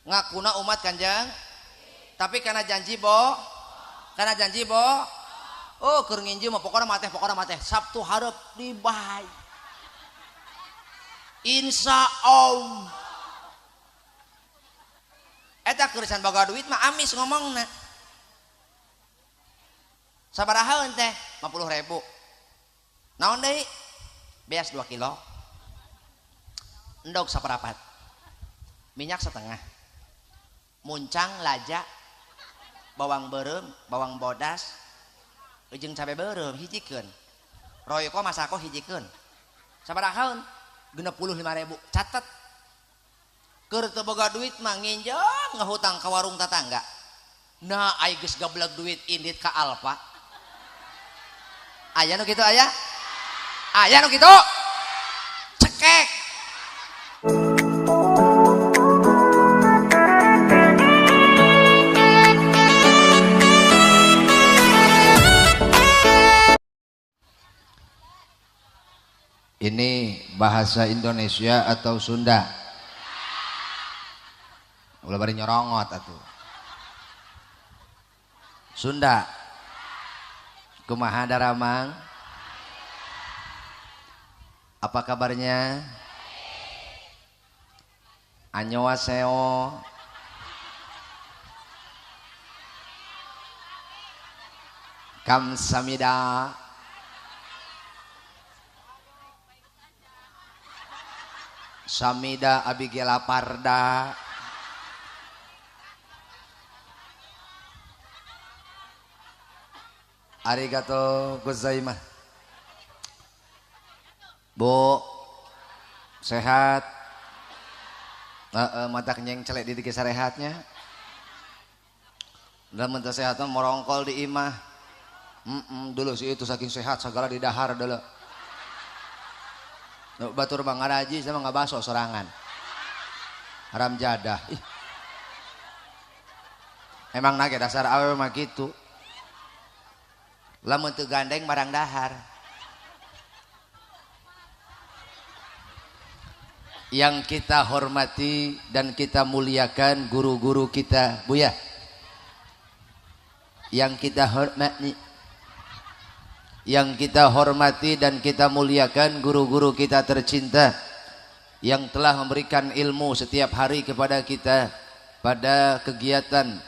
Ngakuna umat Kanjeng, tapi karena janji bo, karena janji bo, oh keur nginjem mah pokona mateh Sabtu hareup dibayar. Insya Allah. Eta keur can boga duit mah amis ngomongna. Sabaraha teh? 50.000. Naon deui? Beas 2 kilo. Endog saparapat. Minyak setengah. Muncang laja, bawang beureum, bawang bodas, jeung cabe beureum hijikeun. Royko masako hijikeun. Sabaraha? 65.000. Catet. Keur teu boga duit mah nginjem ngahutang ka warung tatangga. Nah, ai geus gableg duit indit ka Alfa. Aya nu kitu aya? Aya nu kitu? Cekek. Ini bahasa Indonesia atau Sunda? Ulah bari nyorongot atuh. Sunda. Kumaha daramang? Apa kabarnya? Annyeonghaseyo. Kamsamida. Samida Abigela Parda. Arigato gozaimasu. Bu, sehat. Mata kenyeng celek di dikit sarehatnya. Dalam mentah sehat morongkol di imah. Dulu sih itu saking sehat segala di dahar dulu. Batur bang ngaraji sama nggak baso sorangan. Haram jadah. Ih. Emang nage dasar awe mah gitu. Lamun teu gandeng barang dahar. Yang kita hormati dan kita muliakan guru-guru kita, Bu ya. Yang kita hormati, yang kita hormati dan kita muliakan guru-guru kita tercinta yang telah memberikan ilmu setiap hari kepada kita pada kegiatan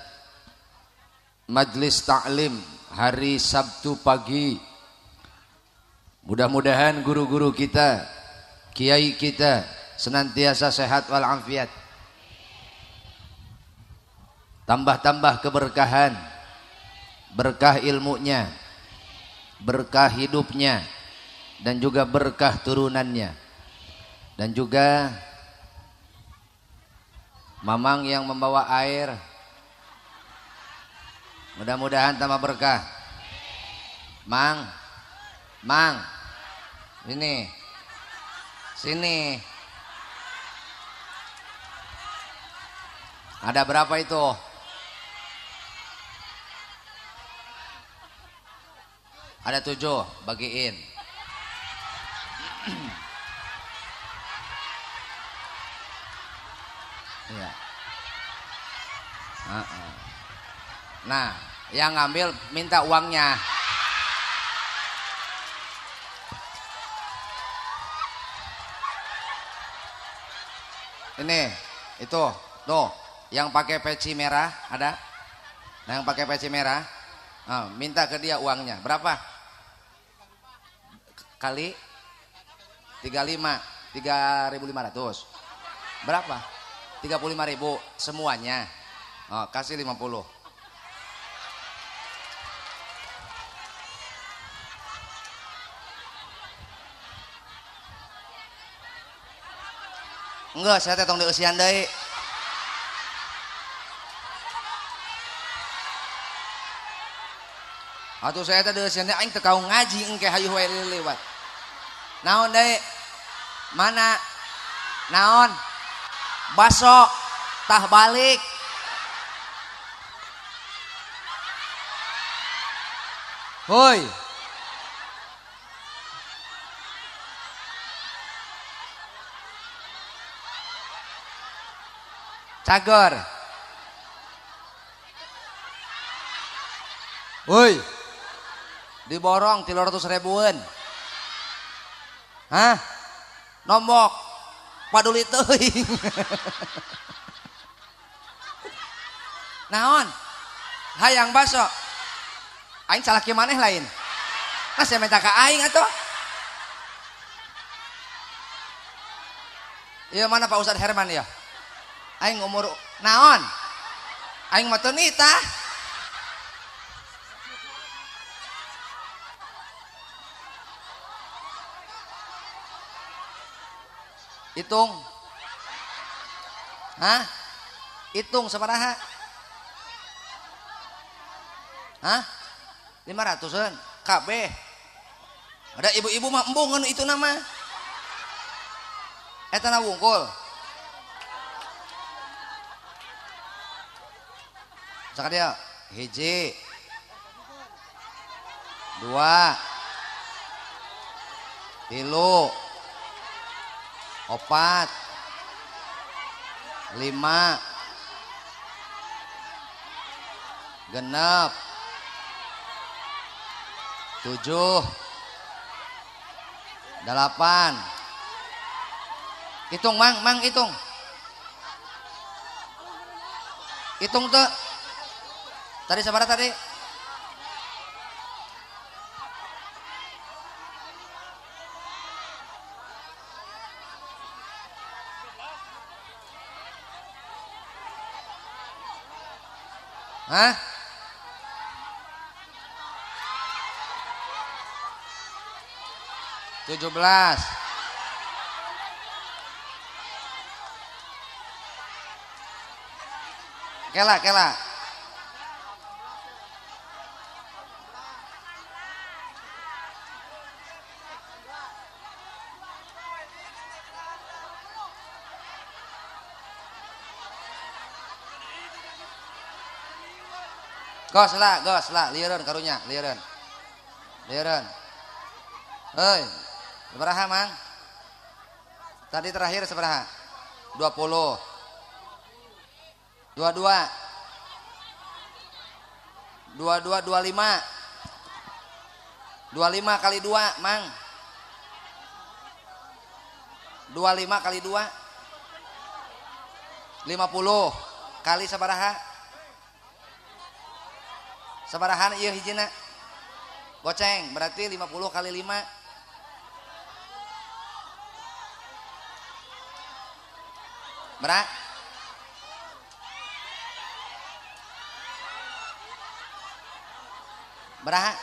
majlis taklim hari Sabtu pagi. Mudah-mudahan guru-guru kita, kiai kita senantiasa sehat walafiat, tambah-tambah keberkahan, berkah ilmunya, berkah hidupnya, dan juga berkah turunannya. Dan juga mamang yang membawa air, mudah-mudahan tambah berkah. Mang, mang, ini, sini. Ada berapa itu? Ada 7, bagiin. Ya. Nah, yang ngambil minta uangnya. Ini, itu, tuh, yang pakai peci merah ada? Nah, yang pakai peci merah, nah, minta ke dia uangnya. Berapa? Kali 35, 3.500. Berapa? 35.000 semuanya. Oh, kasih 50. Enggak, saya teh tong dieusian deui. Atuh saya teh dieusian deui aing teu kaung ngaji engke hayuh wae lewat. Naon deui? Mana? Naon? Baso tah balik. Hoi. Cagor. Woi. Diborong 300 ribuan. Hah? Nombok. Paduli teuing. Naon? Hayang baso. Aing salah ki maneh lain. Mas minta ka aing atuh. Iya mana Pak Ustadz Herman ya? Aing umur naon? Aing mah teu nitah. Hitung. Hah? Hitung sabaraha? Hah? 500-an kabeh. Ada ibu-ibu mah embungeun itu nama. Eta na wungkul. Sakadieu hiji 2 3 4 5 6 7 8. Hitung mang, mang hitung. Hitung tuh. Tadi sabaraha tadi? Hah? 17. Kela, kela. Gos lah, lieureun karunya, lieureun. Lieureun. Hei, sabaraha mang? Tadi terakhir sabaraha? 20. 22. 22 25. 25 kali 2, mang. 25 kali 2. 50 kali sabaraha? Sabarahan ieu hijina? Goceng, berarti 50 kali 5. Berat? Berapa?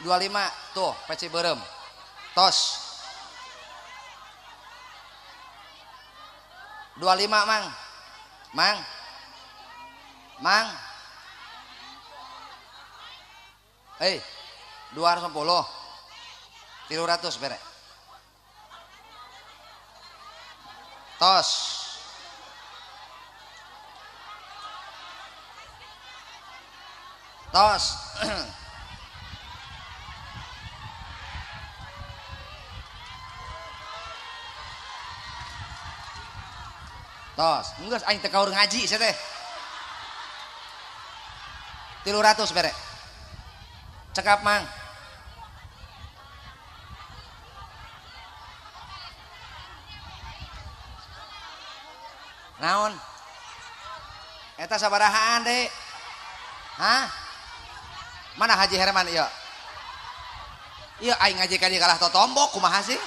25. Tuh, peci berem. Tos. 25, Mang. Mang. Mang. Hei, 250. 300 bere. Tos. Tos. Tos. Enggeus aing teu kaur ngaji sia teh. 300 bere. Cekap mang. Naon? Eta sabarahaan dek? Hah? Mana Haji Herman ieu? Ieu aing ngaji ka dieu kalah totombok kumaha sih?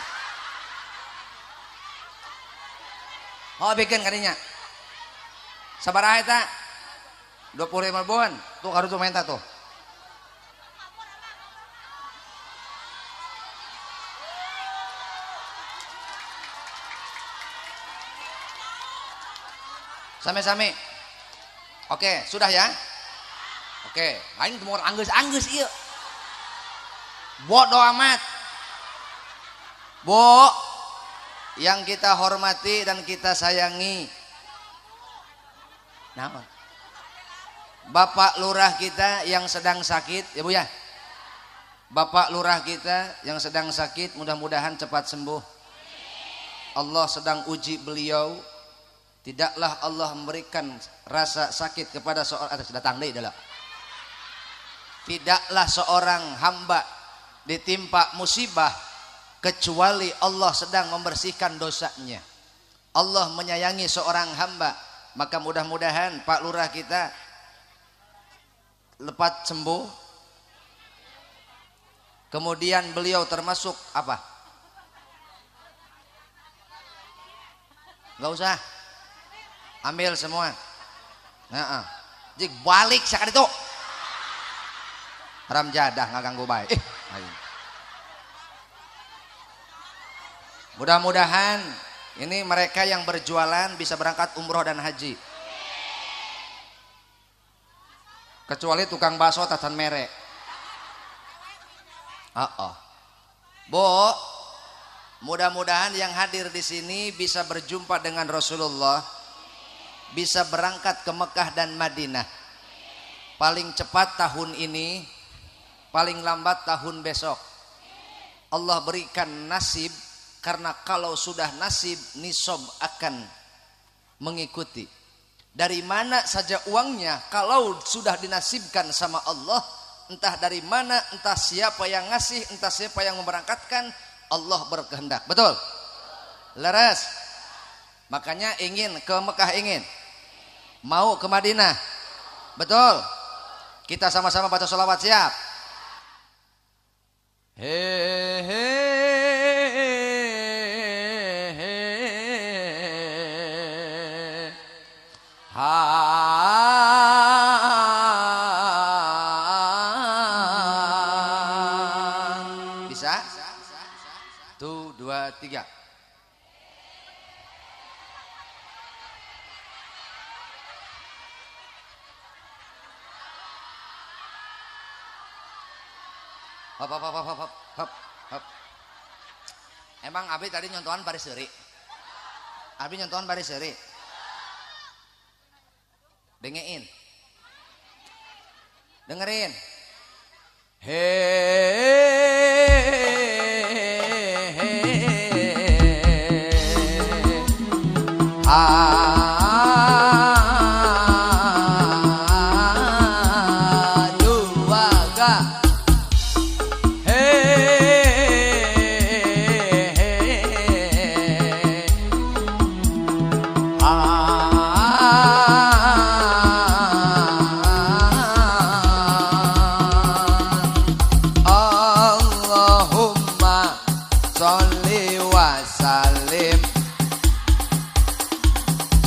Oh bikin kadinya. Sabaraha eta? 25 ribuan. Tuh karutu menta tuh. Sami-sami. Oke, sudah ya? Oke, aing teu anggeus-anggeus ieu. Bodoh amat. Bu, yang kita hormati dan kita sayangi. Naon? Bapak lurah kita yang sedang sakit, ya Bu ya. Bapak lurah kita yang sedang sakit, mudah-mudahan cepat sembuh. Allah sedang uji beliau. Tidaklah Allah memberikan rasa sakit kepada seorang atas datang deui adalah. Tidaklah seorang hamba ditimpa musibah kecuali Allah sedang membersihkan dosanya. Allah menyayangi seorang hamba, maka mudah-mudahan Pak Lurah kita lepat sembuh. Kemudian beliau termasuk apa? Enggak usah. Ambil semua. Heeh. Jik balik sakit itu. Haram jadah ngaganggu bae. Mudah-mudahan ini mereka yang berjualan bisa berangkat umroh dan haji. Kecuali tukang bakso tacan merek. Oh. Bu, mudah-mudahan yang hadir di sini bisa berjumpa dengan Rasulullah, bisa berangkat ke Mekah dan Madinah. Paling cepat tahun ini, paling lambat tahun besok. Allah berikan nasib, karena kalau sudah nasib, nisab akan mengikuti. Dari mana saja uangnya, kalau sudah dinasibkan sama Allah, entah dari mana, entah siapa yang ngasih, entah siapa yang memberangkatkan, Allah berkehendak. Betul? Leres. Makanya ingin ke Mekah, ingin. Mau ke Madinah. Betul? Kita sama-sama baca sholawat, siap? He he he ha. Bisa? 1, 2, 3. Hop hop hop hop hop hop. Emang Abi tadi nyontohan baris seuri? Abi nyontohan baris seuri. Dengerin. Dengerin. He he ha.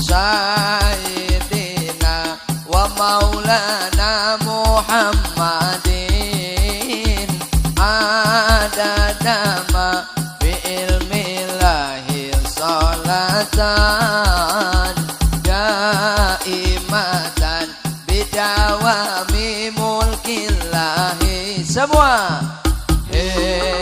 Sayyidina wa maulana Muhammadin adada ma bi ilmillahi salatan daimatan bidawami mulkillahi. Semua hey.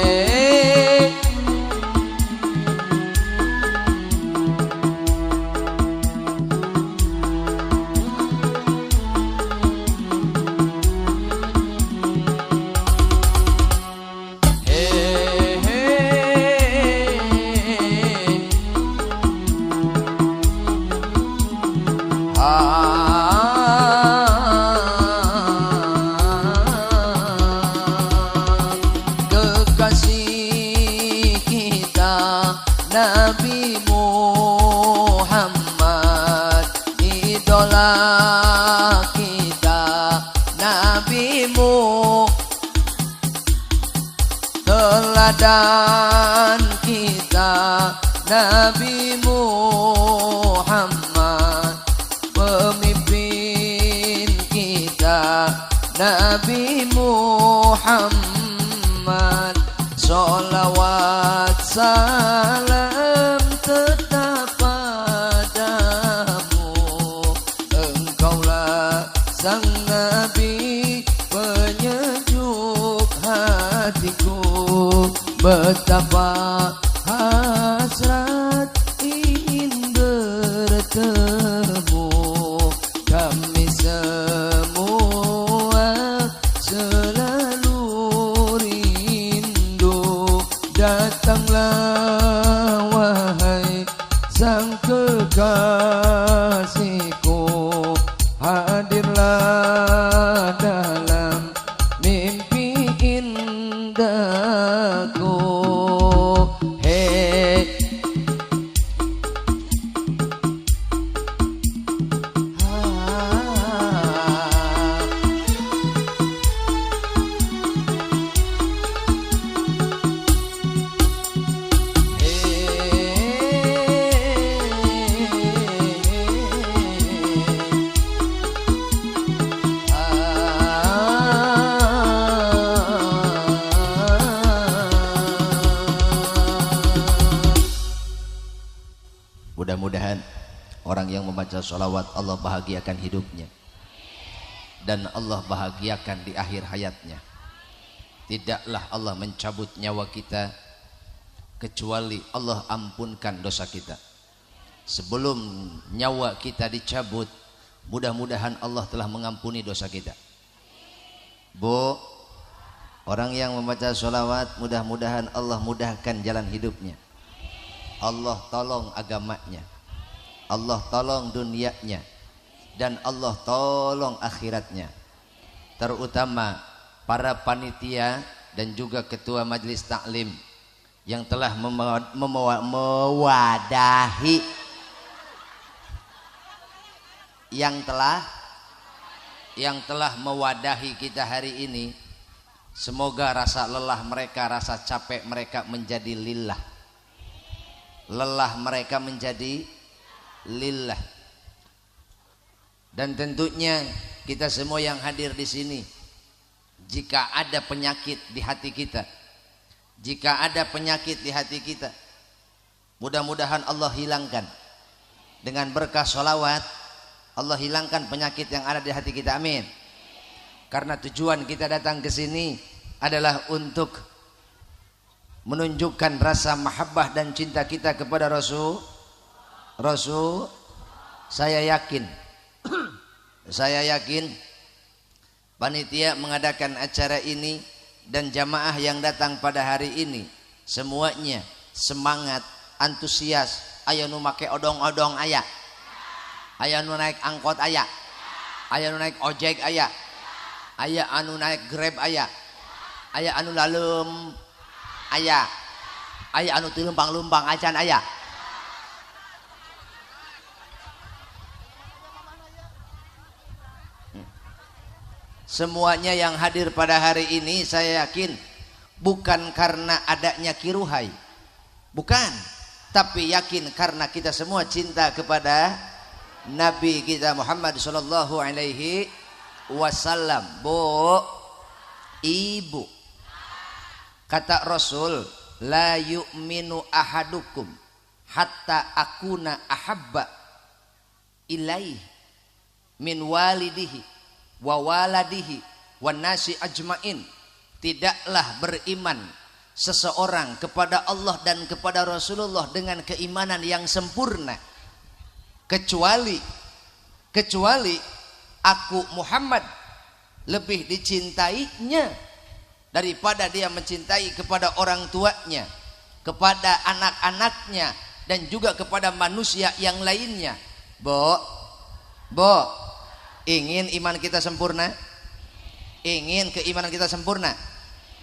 Kekasih kita Nabi Muhammad, idola kita Nabi Muhammad, teladan kita Nabi Muhammad, pemimpin kita Nabi Muhammad. Sholawat salam tetap padamu, engkaulah sang Nabi penyejuk hatiku. Betapa hasrat ingin bertemu, kami semua selalu rindu. Datanglah wahai sang kekasih. Orang yang membaca sholawat Allah bahagiakan hidupnya dan Allah bahagiakan di akhir hayatnya. Tidaklah Allah mencabut nyawa kita kecuali Allah ampunkan dosa kita. Sebelum nyawa kita dicabut, mudah-mudahan Allah telah mengampuni dosa kita. Bu, orang yang membaca sholawat mudah-mudahan Allah mudahkan jalan hidupnya, Allah tolong agamanya, Allah tolong dunianya, dan Allah tolong akhiratnya. Terutama para panitia dan juga ketua majelis taklim yang telah mewadahi, yang telah mewadahi kita hari ini. Semoga rasa lelah mereka, rasa capek mereka menjadi lillah. Lelah mereka menjadi lillah. Dan tentunya kita semua yang hadir di sini, jika ada penyakit di hati kita, jika ada penyakit di hati kita, mudah-mudahan Allah hilangkan. Dengan berkah sholawat, Allah hilangkan penyakit yang ada di hati kita. Amin. Karena tujuan kita datang ke sini adalah untuk menunjukkan rasa mahabbah dan cinta kita kepada Rasul. Rasul, saya yakin, saya yakin panitia mengadakan acara ini dan jamaah yang datang pada hari ini semuanya semangat, antusias. Aya nu make odong-odong aya, aya nu naik angkot aya, aya nu naik ojek aya, aya anu naik Grab aya, aya anu lalem aya, aya anu tilempang-lempang acan aya. Semuanya yang hadir pada hari ini saya yakin bukan karena adanya kiruhai, bukan, tapi yakin karena kita semua cinta kepada Nabi kita Muhammad sallallahu alaihi wasallam. Bu, ibu, kata Rasul, la yu'minu ahadukum hatta akuna ahabba ilaih min walidihi wa waladihi wan nasi ajmain. Tidaklah beriman seseorang kepada Allah dan kepada Rasulullah dengan keimanan yang sempurna kecuali aku Muhammad lebih dicintainya daripada dia mencintai kepada orang tuanya, kepada anak-anaknya, dan juga kepada manusia yang lainnya. Bo, bo, ingin iman kita sempurna? Ingin keimanan kita sempurna?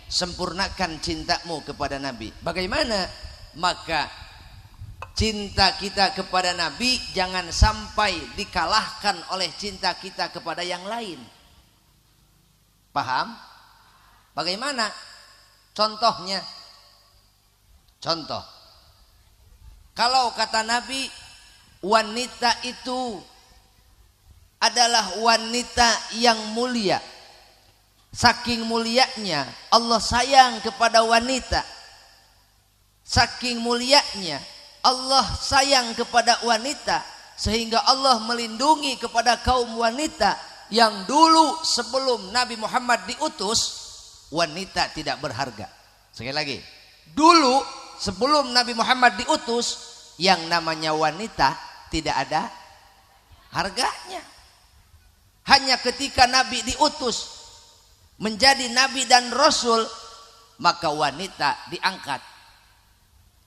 Sempurnakan cintamu kepada Nabi. Bagaimana? Maka cinta kita kepada Nabi jangan sampai dikalahkan oleh cinta kita kepada yang lain. Paham? Bagaimana? Contohnya, contoh, kalau kata Nabi, wanita itu adalah wanita yang mulia. Saking mulianya Allah sayang kepada wanita. Saking mulianya Allah sayang kepada wanita, sehingga Allah melindungi kepada kaum wanita yang dulu sebelum Nabi Muhammad diutus, wanita tidak berharga. Sekali lagi, dulu sebelum Nabi Muhammad diutus, yang namanya wanita tidak ada harganya. Hanya ketika Nabi diutus menjadi Nabi dan Rasul, maka wanita diangkat.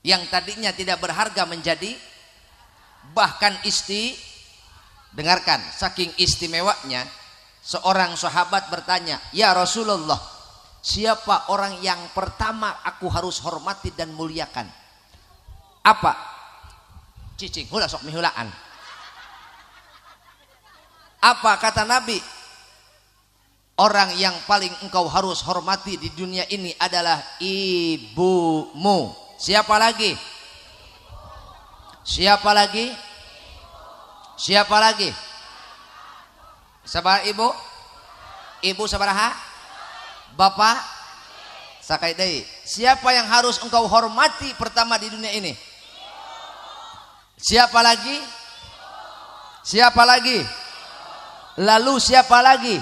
Yang tadinya tidak berharga menjadi bahkan dengarkan, saking istimewanya seorang sahabat bertanya, "Ya Rasulullah, siapa orang yang pertama aku harus hormati dan muliakan?" Apa? Cicing hula sok mihulaan. Apa kata Nabi? Orang yang paling engkau harus hormati di dunia ini adalah ibumu. Siapa lagi? Siapa lagi? Siapa lagi? Sabar ibu? Ibu sabaraha? Bapak? Sakai deui. Siapa yang harus engkau hormati pertama di dunia ini? Siapa lagi? Siapa lagi? Lalu siapa lagi?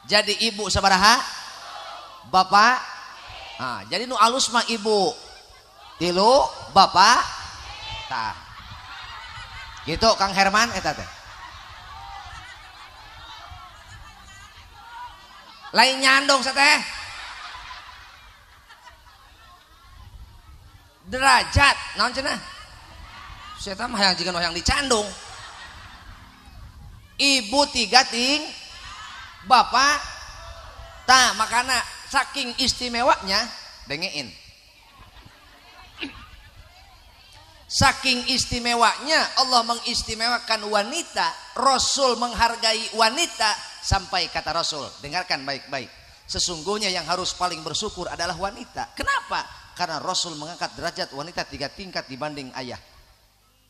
Jadi ibu sabaraha? Bapak? Nah, jadi nu alus mah ibu tilu, bapak tah. Gitu Kang Herman eta teh. Lain nyandong sateh. Derajat naon cenah? Saya mah hayang jiga nu hayang dicandung. Ibu tiga ting, bapak tah, makana saking istimewanya dengein. Saking istimewanya Allah mengistimewakan wanita, Rasul menghargai wanita sampai kata Rasul, dengarkan baik-baik. Sesungguhnya yang harus paling bersyukur adalah wanita. Kenapa? Karena Rasul mengangkat derajat wanita 3 tingkat dibanding ayah.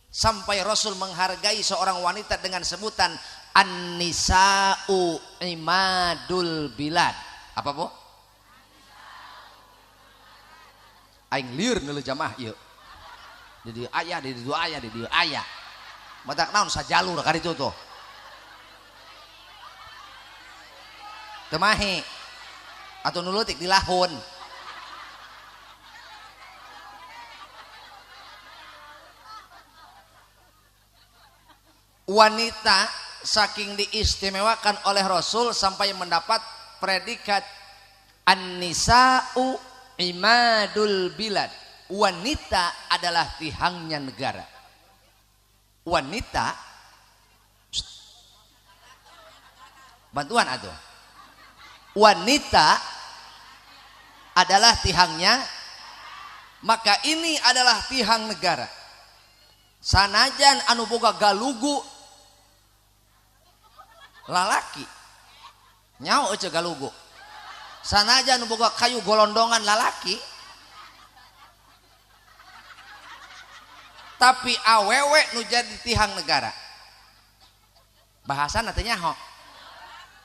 Sampai Rasul menghargai seorang wanita dengan sebutan An-nisa'u imadul bilad. Apa, Bu? Aing lieur neuleuh jamaah ieu. Di dieu aya, di dieu aya, di dieu aya. Matak naon sajalur ka ditu tuh. Teu mahi. Atuh nu leutik dilahun. Wanita saking diistimewakan oleh Rasul sampai mendapat predikat An-nisa'u imadul bilad. Wanita adalah tihangnya negara. Wanita, bantuan atuh. Wanita adalah tihangnya, maka ini adalah tihang negara. Sanajan anu boga galugu lalaki, nyaho euceu galugu. Sanajan anu boga kayu golondongan lalaki, tapi awewe nu jadi tihang negara. Bahasana teh nyaho.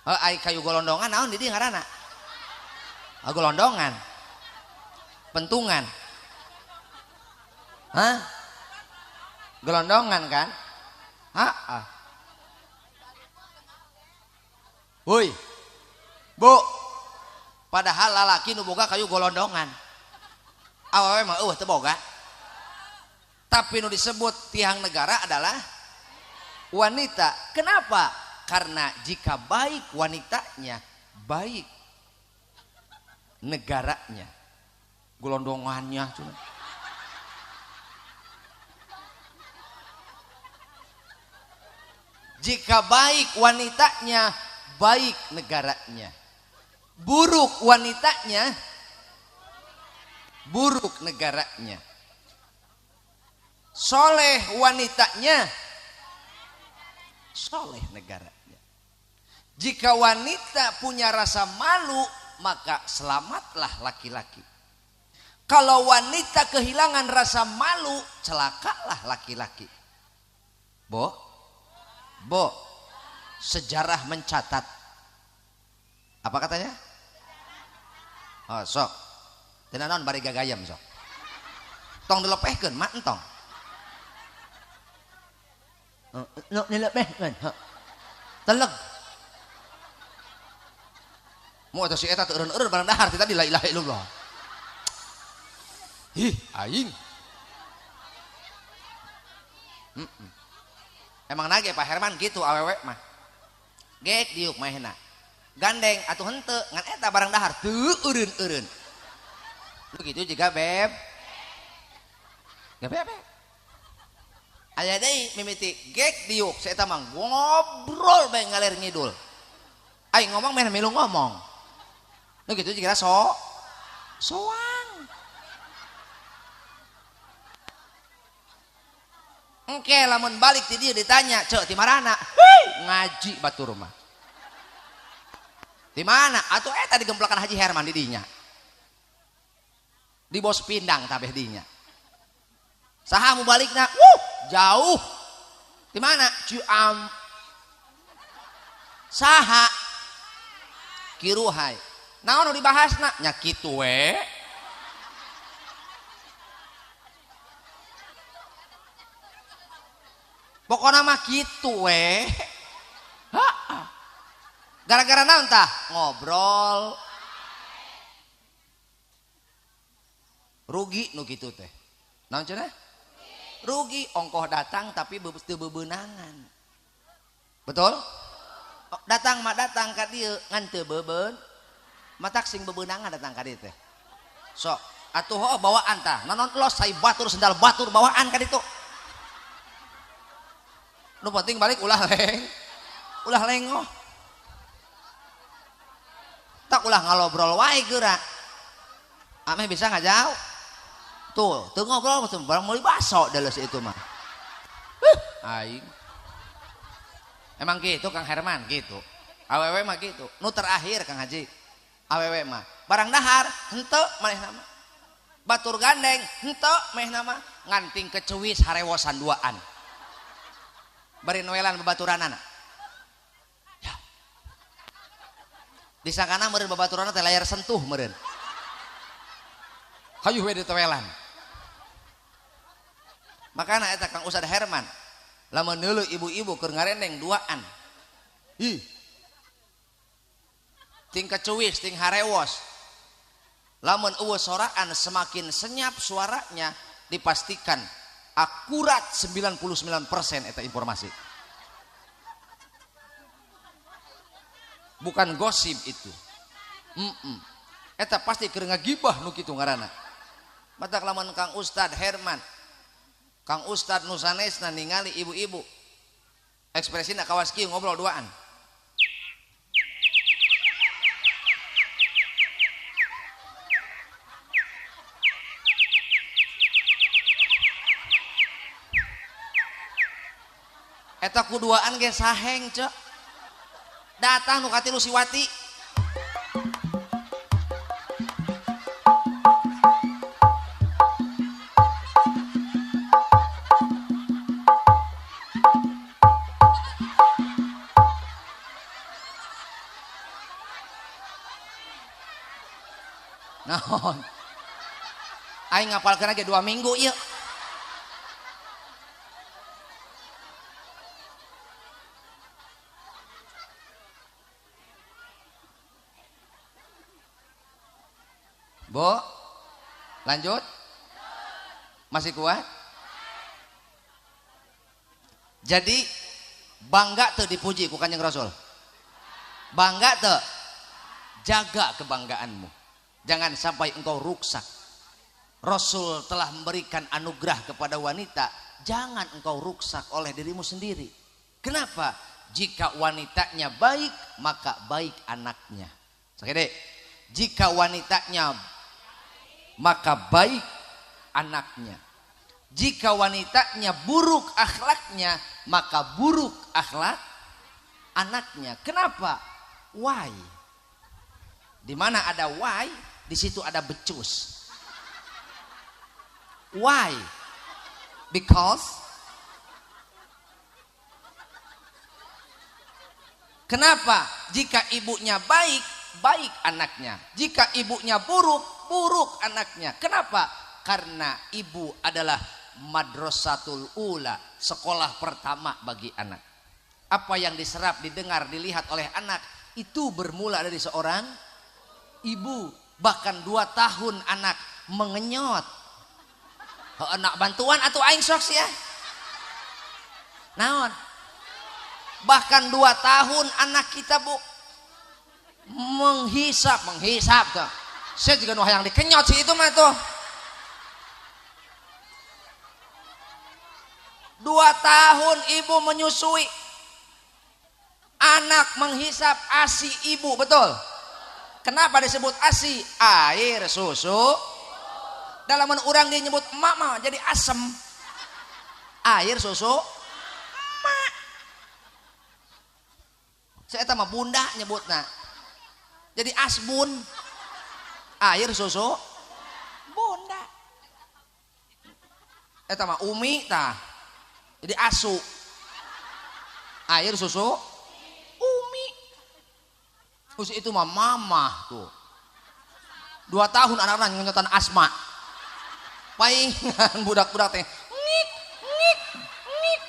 Heuh ai kayu golondongan naon di dieu ngaranna? Golondongan. Pentungan. Hah? Gelondongan kan? Heeh. Woi. Bu. Padahal lalaki nu boga kayu golondongan. Awewe mah eueuh teu boga. Tapi nu disebut tiang negara adalah wanita. Kenapa? Karena jika baik wanitanya, baik negaranya. Gelondongannya cuma. Jika baik wanitanya, baik negaranya. Buruk wanitanya, buruk negaranya. Soleh wanitanya, soleh negaranya. Jika wanita punya rasa malu, maka selamatlah laki-laki. Kalau wanita kehilangan rasa malu, celakalah laki-laki. Bo, bo, sejarah mencatat. Apa katanya? Oh, sok. Teu naon bari gagayam sok. Tong dilepehkeun mak entong. Dilepehkeun. Teleg. Mu eta si eta teu eureun-eureun barang dahar ti tadi la ilaha illallah. Ih, aing. Emang nage Pak Herman gitu awewe mah. Gek diuk mahena. Gandeng atuh henteu ngan eta barang dahar teu eureun-eureun. Begitu juga beb. Gak beb. Aya deui mimiti gek diuk si eta mah ngobrol bae ngalir ngidul. Aing ngomong meh milu ngomong. Nu kitu juga so soang. Engke lamun balik ti dieu ditanya, "Ceu ti marana?" Ngaji batur mah. Di mana? Atuh eta digemplakan Haji Herman di dinya. Di bos pindang tabeh dinya. Saha mu balikna? Wuh, jauh. Di mana? Ciam. Saha? Kiruhai. Naon nu dibahasna? Nya kitu we. Pokona mah kitu we. Gara-gara naon tah? Ngobrol. Rugi nu kitu teh. Naon cenah? Rugi ongkoh datang tapi teu bebeunangan. Betul? Datang mah datang ka dieu ngan teu beubeun. Matak sing bebeunangan datang ka dieu teh. Sok atuh heuh bawaan tah. Nanon los sai batur sendal batur bawaan ka ditu. Nu penting balik ulah leng. Ulah lengoh. Tak ulah ngalobrol wae geura. Ameh bisa ngajauh. Tuh, teu ngobrol barang meuli baso deles itu mah. Aing. Emang gitu Kang Herman gitu. Awewe mah gitu. Nu terakhir Kang Haji. Awewe mah barang dahar henteu manehna mah. Batur gandeng henteu manehna mah nganting kecuwis harewosan duaan. Bari noelan babaturanana. Ya. Disangkana meureun babaturanna teh layar sentuh meureun. Hayu we ditoelan. Makana eta Kang Ustad Herman lamun neuleuh ibu-ibu keur ngarendeng duaan. Ih. Ting kecuwis, ting harewos. Lamun eueuh soraan semakin senyap suaranya dipastikan akurat 99% eta informasi. Bukan gosip itu. Eta pasti keur ngagibah nu kitu ngaranna. Matak lamun Kang Ustad Herman, Kang Ustad nu sanesna ningali ibu-ibu ekspresina kawas kieu ngobrol duaan. Eta kuduaan ge saheng cek. Datang nu katilu si Wati. Naon? Aing ngapalkeun aja 2 minggu ieu. Bu, lanjut? Masih kuat? Jadi bangga tuh dipuji ku Kanjeng Rasul. Bangga tuh, jaga kebanggaanmu. Jangan sampai engkau ruksak. Rasul telah memberikan anugerah kepada wanita, jangan engkau ruksak oleh dirimu sendiri. Kenapa? Jika wanitanya baik, maka baik anaknya. Sakit deh. Jika wanitanya maka baik anaknya. Jika wanitanya buruk akhlaknya, maka buruk akhlak anaknya. Kenapa? Why? Di mana ada why, di situ ada becus. Why? Because. Kenapa? Jika ibunya baik, baik anaknya. Jika ibunya buruk, buruk anaknya. Kenapa? Karena ibu adalah madrasatul ula, sekolah pertama bagi anak. Apa yang diserap, didengar, dilihat oleh anak itu bermula dari seorang ibu. Bahkan 2 tahun anak mengenyot. Anak bantuan atau aing sok ya. Naon? Bahkan 2 tahun anak kita bu menghisap tuh. Saya juga nuh yang dikenyot sih itu mah tuh. 2 tahun ibu menyusui, anak menghisap ASI ibu, betul? Kenapa disebut ASI? Air susu. Dalam orang dia nyebut emak mah jadi asem. Air susu emak. Saya mah bunda nyebutna. Jadi asbun. Air susu bunda. Eta mah umi tah. Jadi asu. Air susu umi. Terus itu mah mamah tuh. 2 tahun anak-anak ngenyotan asma. Paingan budak-budak teh ngik ngik ngik.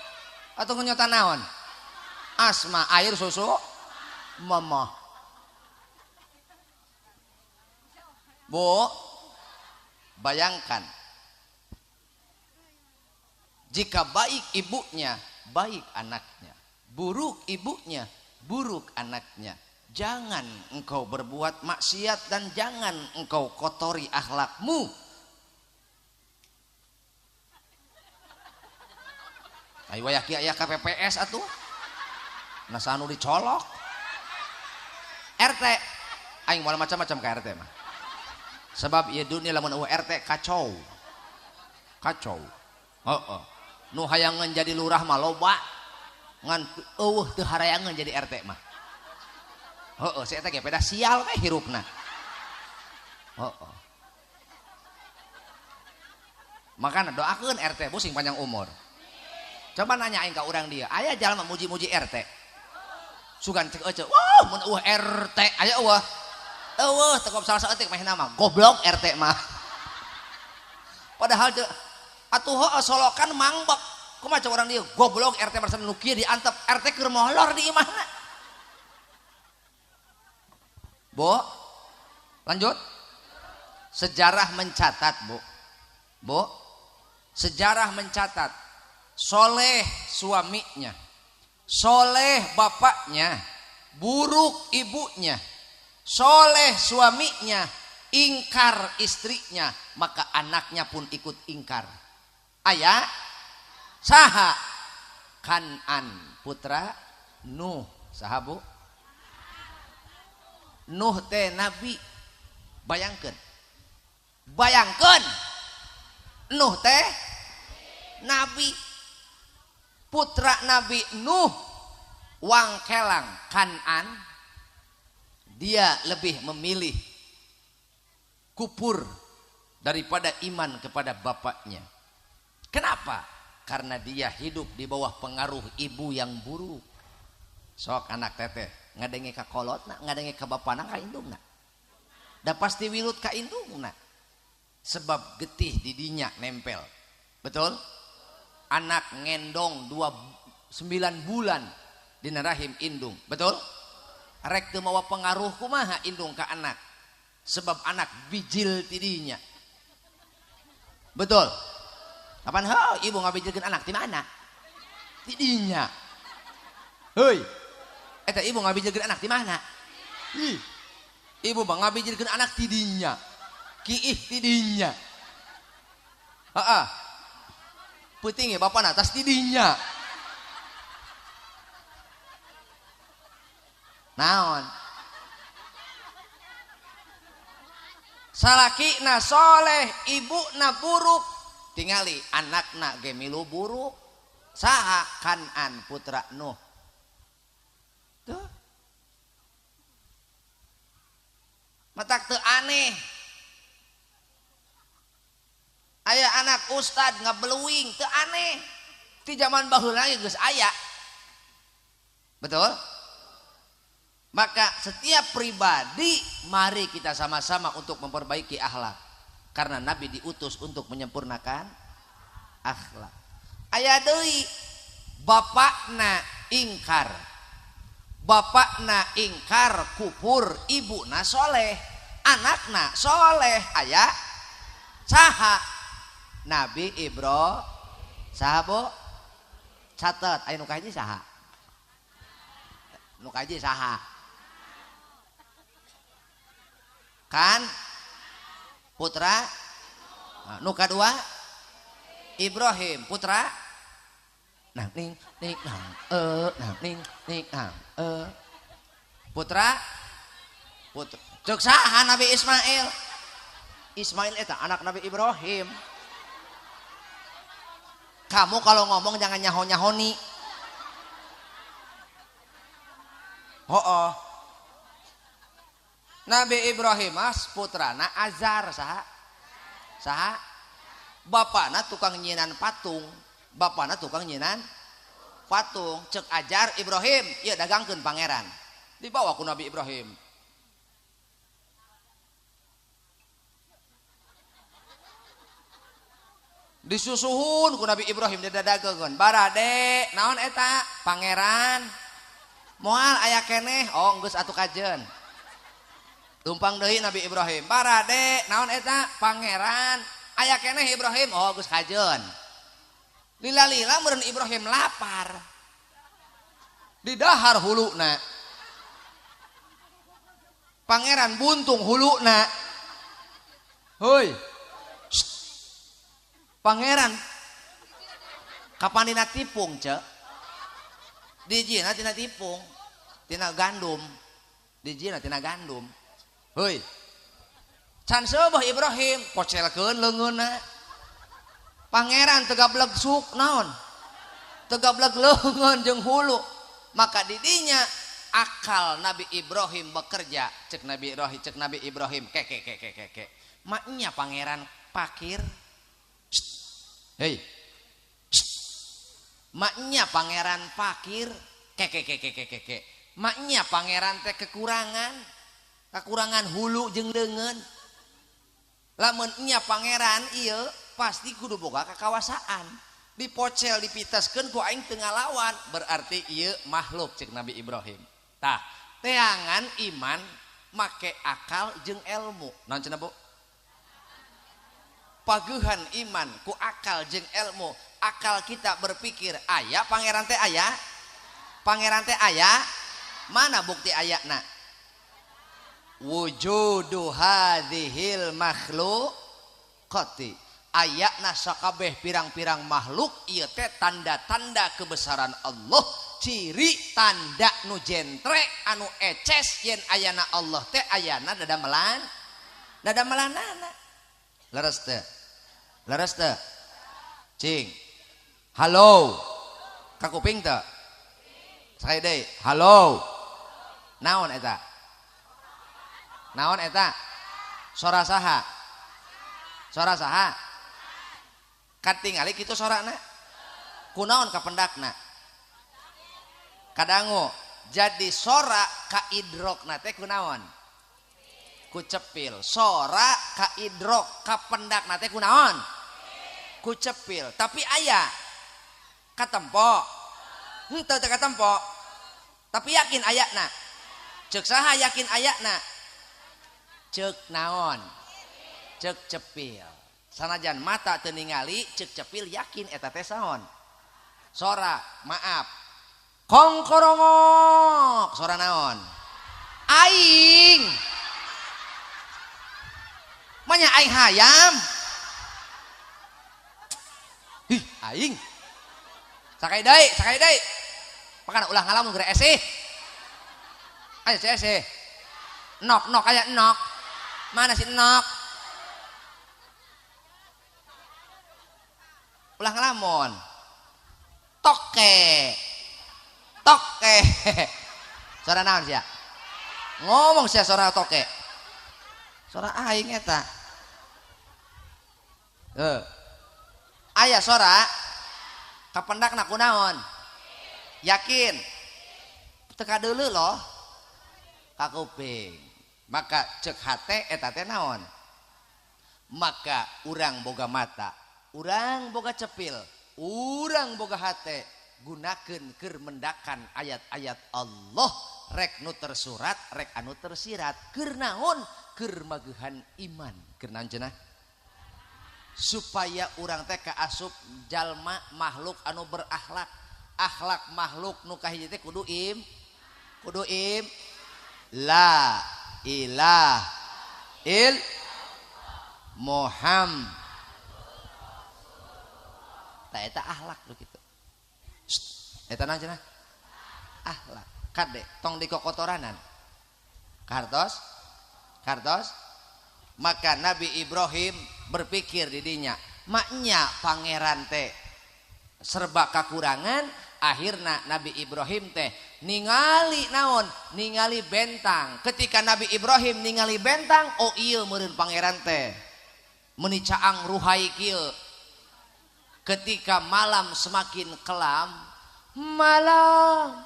Atau ngenyotan naon? Asma air susu mama. Bu, bayangkan jika baik ibunya, baik anaknya. Buruk ibunya, buruk anaknya. Jangan engkau berbuat maksiat dan jangan engkau kotori akhlakmu. Ayo wayah kieu aya KPPS atuh. Nah anu dicolok. RT aing moal macam-macam ka RT mah. Sebab ieu dunia lamun eueuh RT kacau. Kacau. Heeh. Nu hayangeun jadi lurah mah loba. Ngan eueuh teu harayangeun jadi RT mah. Heeh, si eta ge peda sial we hirupna. Heeh. Makana doakeun RT bu sing panjang umur. Coba nanya aing ka urang dia, aya jalma muji-muji RT. Sugan cek euceu, wah mun eueuh RT aya eueuh. Eueuh teu salah saeutik meh nama, goblok RT mah. Padahal atuh heueuh solokan mangbek. Kumaha cek urang dia, goblok RT marsan nu kieu diantep, RT keur molor di imahna. Bu, lanjut. Sejarah mencatat, Bu. Bu, sejarah mencatat soleh suaminya, soleh bapaknya, buruk ibunya, soleh suaminya, ingkar istrinya, maka anaknya pun ikut ingkar. Ayah, saha Kanan putra Nuh, saha Bu? Nuh teh nabi. Bayangkeun. Bayangkeun. Nuh teh nabi. Putra Nabi Nuh wangkelang Kanan, dia lebih memilih kupur daripada iman kepada bapaknya. Kenapa? Karena dia hidup di bawah pengaruh ibu yang buruk. Sok anak teteh ngadenge ka kolotna, ngadenge ka bapana ka indungna. Da pasti wilut ka indungna. Sebab getih didinya nempel. Betul? Anak ngendong 9 bulan dina rahim indung. Betul? Rek teu mawa pengaruh kumaha indung ka anak. Sebab anak bijil tidinya. Betul? Kapan heuh ibu ngabijilkeun anak ti mana? Tidinya. Heuy. Eta ibu ngabijilkeun anak ti mana? Ih. Ibu mah ngabijilkeun anak tidinya. Kiih tidinya. Heeh. Peuting ya bapana tas tidinya. Naon? Salakina soleh, ibuna buruk. Tingali anakna ge milu buruk. Saha Kanan putra Nuh. Tuh. Matak teu aneh. Aya anak ustad ngabeluing teu aneh. Ti zaman baheula ge geus aya. Betul? Maka setiap pribadi mari kita sama-sama untuk memperbaiki akhlak. Karena Nabi diutus untuk menyempurnakan akhlak. Aya deui bapakna ingkar. Bapakna ingkar kupur, ibuna soleh, anakna soleh. Aya saha? Nabi Ibrahim. Saha Bu? Catet aya nu kahiji saha? Nu kahiji saha? Kan putra nu kadua Ibrahim putra nah ning ning nah nah ning ning nah putra putra cek saha Nabi Ismail. Ismail eta anak Nabi Ibrahim. Kamu kalau ngomong jangan nyaho-nyahoni. Oh. Nabi Ibrahim mas putrana Azar saha? Saha? Bapana tukang nyinan patung. Bapana tukang nyinan patung. Cek ajar Ibrahim, ieu dagangkeun pangeran. Dibawa ku Nabi Ibrahim. Disusuhun ku Nabi Ibrahim didadageun. Barade naon eta? Pangeran. Moal aya keneh, oh geus atuh kajeun. Tumpang deui Nabi Ibrahim. Barade naon eta? Pangeran. Aya keneh Ibrahim, oh geus kajeun. Lila-lila meureun Ibrahim lapar. Didahar huluna. Pangeran buntung huluna. Hoi. Pangeran kapan dina tipung cek? Dijina tina tipung, tina gandum. Dijina tina gandum. Hoi. Can seubeuh Ibrahim pocelkeun leungeunna. Pangeran teu gableg suk naon? Teu gableg leungeun jeung hulu. Maka didinya akal Nabi Ibrahim bekerja. Cek Nabi Ibrahim, cek Nabi Ibrahim keke keke keke. Maknya pangeran pakir. Hei. Maknya pangeran pakir keke keke keke keke. Maknya pangeran teh kekurangan. Kekurangan hulu jeung leungeun. Lamun nya pangeran ieu pasti kudu boga kakawasaan. Dipocel dipitaskeun ku aing teu ngalawan, berarti ieu makhluk cek Nabi Ibrahim. Tah, teangan iman make akal jeung ilmu. Naon cenah Bu? Paguhan iman ku akal jeung ilmu. Akal kita berpikir aya pangeran teh aya? Pangeran teh aya? Mana bukti ayana? Wujudu hadhil makhluqati. Ayana sakabeh pirang-pirang makhluk ieu teh tanda-tanda kebesaran Allah, ciri tanda nu jentre anu eces yen ayana Allah teh ayana dadamelan dadamelanana. Leres teh? Leres teh? Cing. Halo. Kakuping teh? Sakali deui. Halo. Naon eta? Naon eta? Sora saha? Sora saha? Katingali kitu sorana? Kunaon kapendakna? Kadangu. Jadi sora kaidrokna teh kunaon? Ku cepil. Sora kaidrok kapendakna teh kunaon? Ku cepil. Tapi aya katempo. Henteu teh katempo. Tapi yakin ayana. Ceuk saha yakin ayana? Ceuk naon? Ceuk cepil. Sanajan mata teu ningali, ceuk cepil yakin eta teh saon? Sora, maaf. Kongkorongok, sora naon? Aing. Manya aing hayam. Ih, aing. Sakali deui, sakali deui. Pakana ulah ngalamun geura esih. Aya si esih. Nok nok aya nok. Mana si nok? Ulah ngelamun. Toke. Toke. Suara naon sia? Ngomong sia suara toke. Suara aing eta. Heuh. Aya sora kapendakna kunaon? Yakin. Teu kadeuleu loh. Ka kuping. Maka ceuk hate eta teh naon? Maka urang boga mata, urang boga cepil, urang boga hate, gunakeun keur mendakan ayat-ayat Allah, rek nu tersurat, rek anu tersirat, keur naon? Keur magehan iman. Keur naon cenah? Supaya urang teh kaasup jalma makhluk anu berakhlak. Akhlak makhluk nu kahiji teh kudu im, kudu im la ilaha il Muhammad. Tah eta akhlak nu kitu. Eta naon cenah? Akhlak. Kade tong dikokotoranan. Kartos? Kartos? Maka Nabi Ibrahim berpikir didinya, maknya pangeran teh serba kakurangan. Akhirna Nabi Ibrahim teh ningali naon? Ningali bentang. Ketika Nabi Ibrahim ningali bentang, oh iya meureun pangeran teh meuni caang ruhai kieu. Ketika malam semakin kelam, malam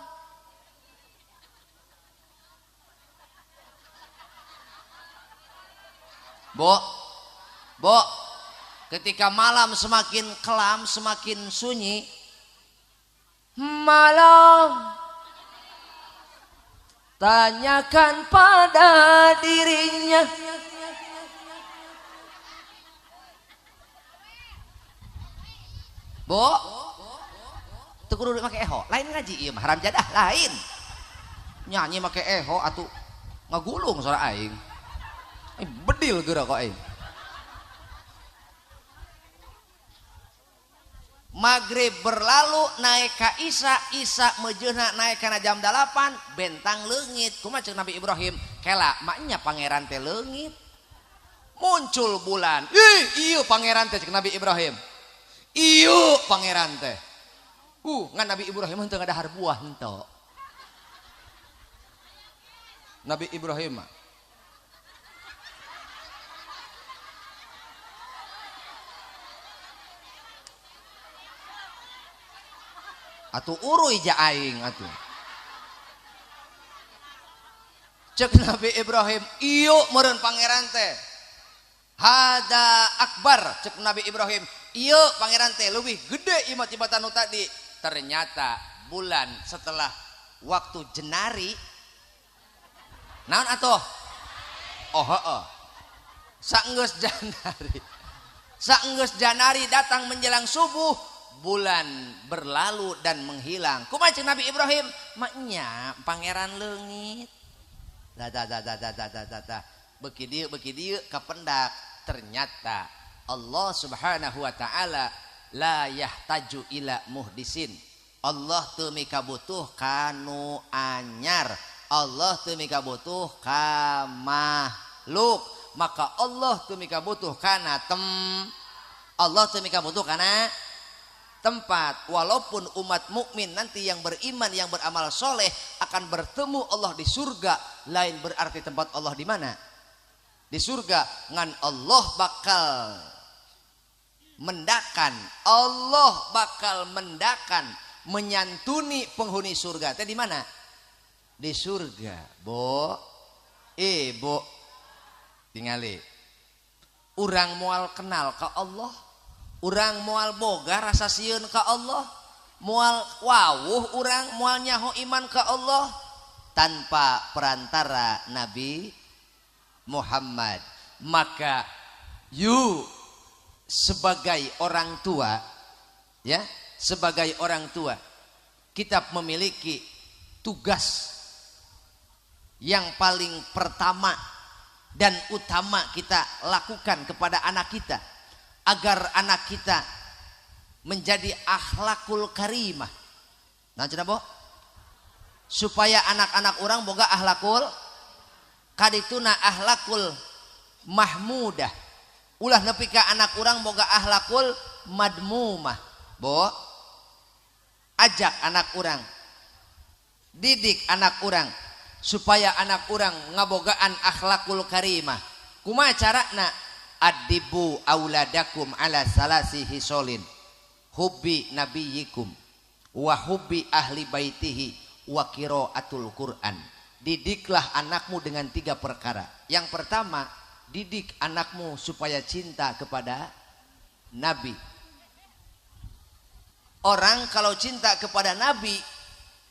Bo, bo, Ketika malam semakin kelam, semakin sunyi, malam tanyakan pada dirinya. Bo, teu kudu make eho, lain ngaji ieu mah haram jadah lain. Nyanyi make eho atuh ngagulung suara aing. Bedil geura kok aing. Maghrib berlalu naik ka Isya, Isya mejeuna naik kana jam 8, bentang leungit. Kumaha ceuk Nabi Ibrahim? Kela maknya pangeran teh leungit. Muncul bulan. Ih, ieu pangeran teh ceuk Nabi Ibrahim. Ieu pangeran teh. Ngan Nabi Ibrahim henteu ngadahar buah henteu. Nabi Ibrahim mah atuh uruy ja aing atuh. Cek Nabi Ibrahim, ieu meureun pangeran teh. Hada akbar, cek Nabi Ibrahim, ieu pangeran teh leuwih gede ieu mah tibatan nu tadi. Ternyata bulan setelah waktu jenari naon atuh? Oh heeh. Saenggeus janari. Saenggeus janari datang menjelang subuh, bulan berlalu dan menghilang. Kumaha ceuk Nabi Ibrahim? Maknya pangeran leungit. Da da da da da da da da. Beuki dieu kapendak. Ternyata Allah Subhanahu wa taala la yahtaju ila muhdisin. Allah teu mikabutuh kanu anyar. Allah teu mikabutuh ka makhluk. Maka Allah teu mikabutuh kana Allah teu mikabutuh kana tempat. Walaupun umat mukmin nanti yang beriman, yang beramal soleh akan bertemu Allah di surga, lain berarti tempat Allah di mana? Di surga. Ngan Allah bakal mendakan, Allah bakal mendakan menyantuni penghuni surga. Teh di mana? Di surga. Bo, bo, tingali. Urang moal kenal ka Allah, urang moal boga rasa sieun ka Allah, moal wawuh urang moal nyaho iman ka Allah tanpa perantara Nabi Muhammad. Maka you sebagai orang tua, ya, sebagai orang tua kita memiliki tugas yang paling pertama dan utama kita lakukan kepada anak kita agar anak kita menjadi akhlakul karimah. Nah, cenah bo? Supaya anak-anak orang boga akhlakul kadituna akhlakul mahmudah. Ulah nepi ka anak orang boga akhlakul madmumah. Bo, ajak anak orang, didik anak orang supaya anak orang ngabogaan akhlakul karimah. Kumaha carana? Adibu auladakum ala salasi hisolin, hubbi nabiyikum wa hubbi ahli baitihi wa qiraatul Quran. Didiklah anakmu dengan tiga perkara. Yang pertama, didik anakmu supaya cinta kepada Nabi. Orang kalau cinta kepada Nabi,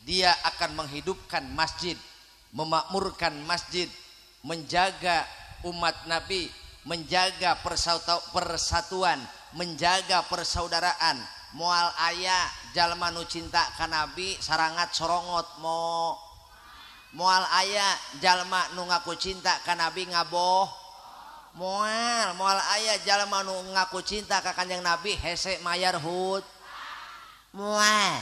dia akan menghidupkan masjid, memakmurkan masjid, menjaga umat Nabi, menjaga persatuan, menjaga persaudaraan. Moal aya jalma nu cinta ka Nabi sarangat sorongot mo. Moal aya jalma nu ngaku cinta ka Nabi ngaboh. Moal moal aya jalma nu ngaku cinta ka Kanjeng Nabi hese mayar hut. Moal.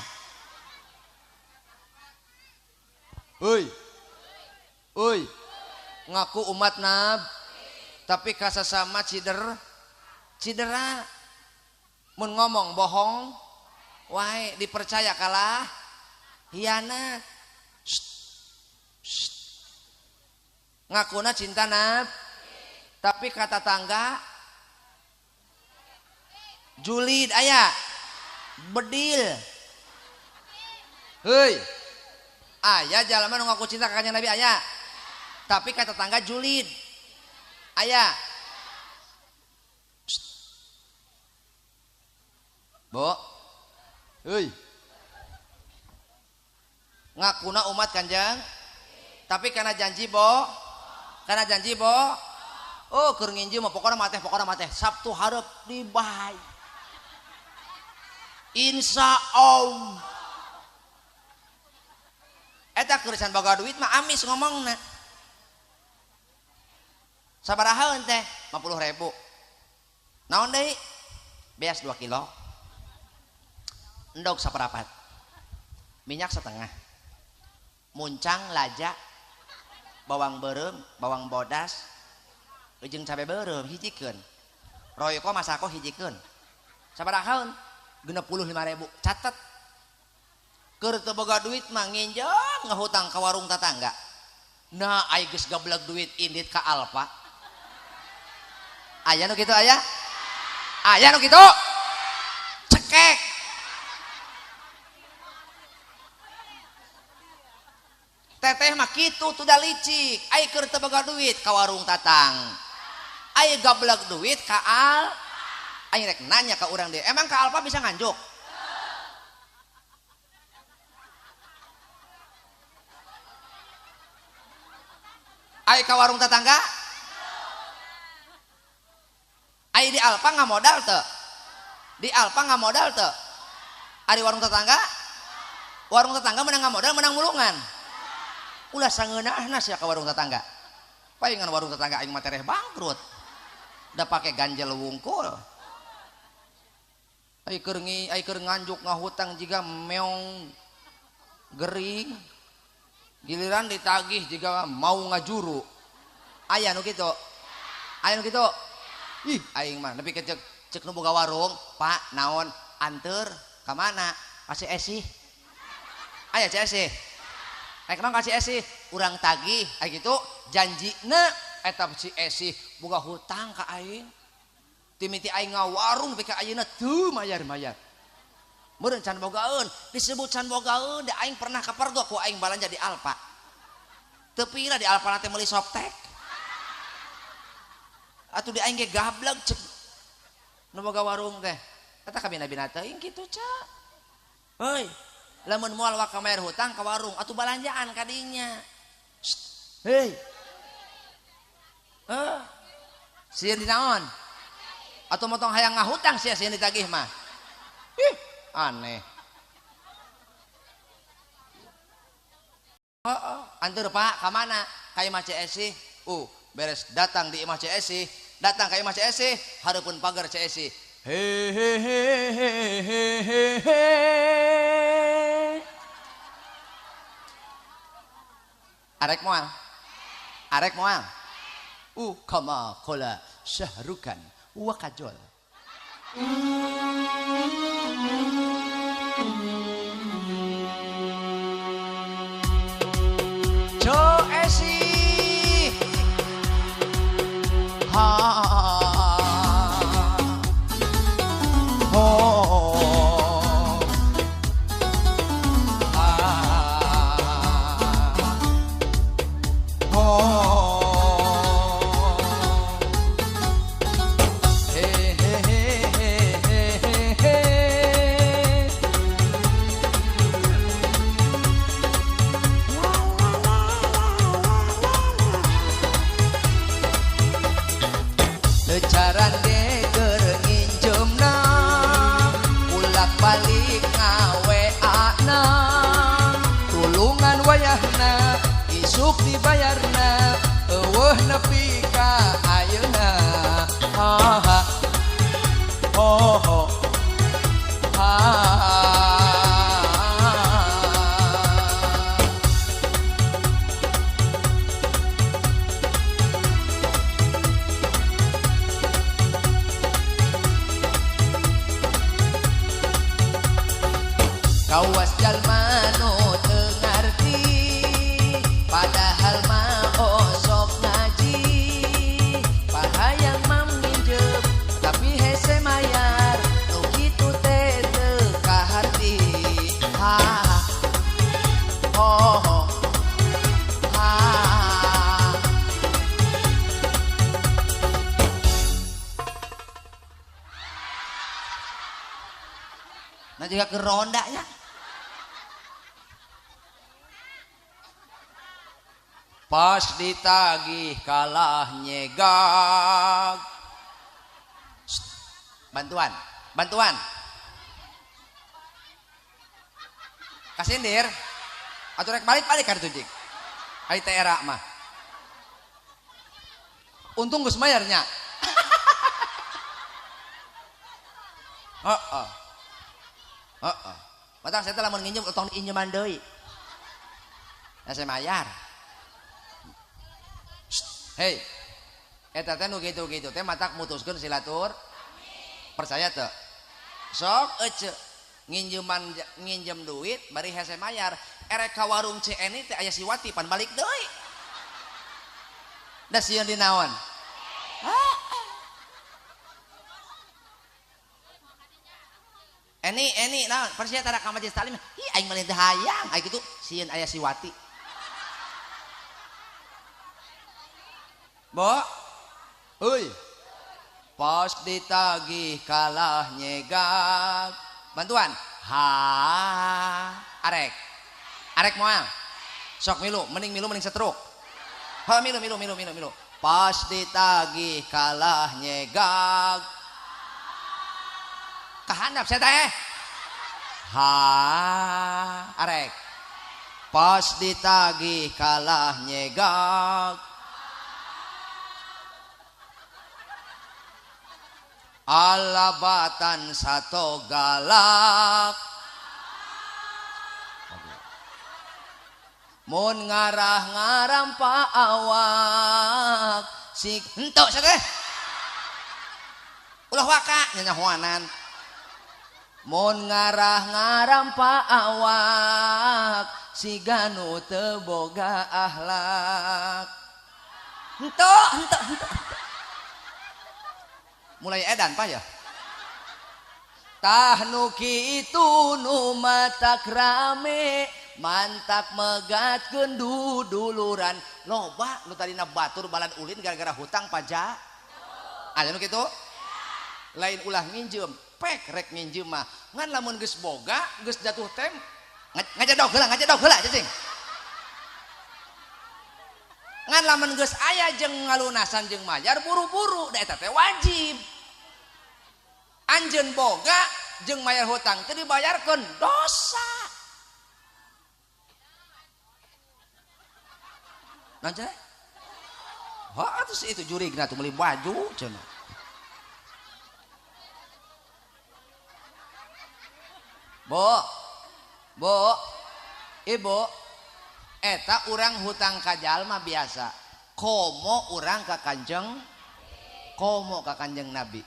Oi. Oi. Ngaku umat Nabi tapi kasasama cidera. Mun ngomong bohong wae dipercaya kalah hianat. Ngakuna cinta Nab tapi kata tangga julid aya bedil. Hei, aya jalma nu ngaku cinta ka Kanjeng Nabi aya tapi kata tangga julid aya. Bu, heuy. Ngakuna umat Kanjeng, tapi karena janji bo, karena janji bo, oh keur nginjem mah pokona mateh Sabtu hareup dibayar. Insya Allah. Eta keur can boga duit mah amis ngomongna. Sabaraha teh? 50.000. Naon deui? Beas 2 kilo. Endog saperapat. Minyak setengah. Muncang laja, bawang beureum, bawang bodas, jeung cabe beureum hijikeun. Royko masako hijikeun. Sabaraha? 65.000. Catet. Keur teu boga duit mah nginjem ngahutang ka warung tatangga. Nah, ai geus gableg duit indit ka Alfa. Aya nu kitu aya? Aya nu kitu? Cekek. Teteh mah kitu tuh licik. Ai keur teu boga duit ka warung tatang. Ai gableg duit ka Al. Aing rek nanya ka urang deui, emang ka Alfa bisa nganjuk? Ai ka warung tetangga? Ai di Alfa nggak modal teu? Di Alfa nggak modal teu? Ari warung tetangga? Warung tetangga menang nggak modal, menang mulungan. Ulah sangeunahna sia ka warung tetangga. Palingan warung tetangga aing mah tereh bangkrut. Udah pake ganjel wungkul. Ai keur nganjuk ngahutang jiga meong gering. Giliran ditagih jika mau ngajuru. Aya nu kitu. Aya nu kitu. Ih, aing mah nepi ka cek nu boga warung, Pak, naon anteur ka mana? Kasih esih. Aya cek esih. Rek naon kasih esih? Urang tagih, aya kitu janjina eta si esih boga hutang ka aing. Timiti aing ngawarung nepi ka ayeuna teu mayar-mayar. Meureun can bogaeun, disebut can bogaeun, da aing pernah kapergok ku aing balanja di Alfa. Teu pira di Alfa teh meuli softtek. Atuh di aing ge gablek cek nu boga warung teh. Eta kabina-bina teuing kitu ca. Heuy, lamun moal waka mayar hutang ka warung atuh balanjaan kadinya. Heuy. Heuh. Sieun dinaon? Atuh motong hayang ngahutang sia sieun ditagih mah. Ih. Aneh. Oh, oh. Antur Pak, ka mana? Ka imah CS. Beres datang di imah CS, datang ka imah CS, hareupeun pagar CS. He he he he he he. Arek moal. Arek moal. Kama qala syahrukan wa kajol. Dibayarna eueuh nepi ka ayeuna. Ha ha ho ho ha. Kawas jalma nu teu ngarti padahal mah osok ngaji, pahayang mah minjem tapi hese mayar, nu kitu teh teu kaharti. Ha ho ho ha. Nah juga ke rondanya. Pas ditagih kalah nyegak. Bantuan, bantuan. Kasindir. Atuh rek balik-balik kartu jik. Ai teh era mah. Untung geus mayarnya. Heeh. Heeh. Matak saya teh lamun nginjem tong injeman deui. Da saya mayar. Hei. Eta teh nu kitu-kitu teh matak mutuskeun silatur. Percaya teu? Sok ece nginjeman nginjem duit bari hese mayar. Erek ka warung CNI teh aya si Wati pan balik deui. Da sieun dinaon? Eni eni naon percaya tara ka majelis taklim. Ih aing mah teu hayang. Ai kitu sieun aya si Wati. Bo. Euy. Pas ditagih kalah nyegak. Bantuan. Ha. Arek. Arek moal. Sok milu, mending setruk. Ha milu milu milu milu milu. Pas ditagih kalah nyegak. Kahandap saya teh. Ha. Arek. Pas ditagih kalah nyegak. Alabatan satu galak. Mun ngarah ngarampa awak sik entok sateh. Ulah waka nyanyahoanan. Mun ngarah ngarampa awak siga nu teu boga akhlak. Entok entok entok. Mulai edan pak ya. Tah nu kitu nu matak rame mantak megatkeun duduluran. Loba nu tadina batur balad ulin gara-gara hutang pajak. Aya nu kitu? Lain ulah nginjem, pek rek nginjem mah. Ngan lamun geus boga, geus jatuh tem, ngajadog heula cicing. Ngan lamun geus aya jeung ngalunasan jeung mayar buru-buru da eta teh wajib. Anjeun boga jeung mayar hutang teu dibayarkeun dosa. Naon cenah? Heuh atuh si itu jurigna tuh meuli baju cenah. Bo. Bo. Ibu. Eta urang hutang ka jalma biasa. Komo urang ka Kanjeng, komo ka Kanjeng Nabi.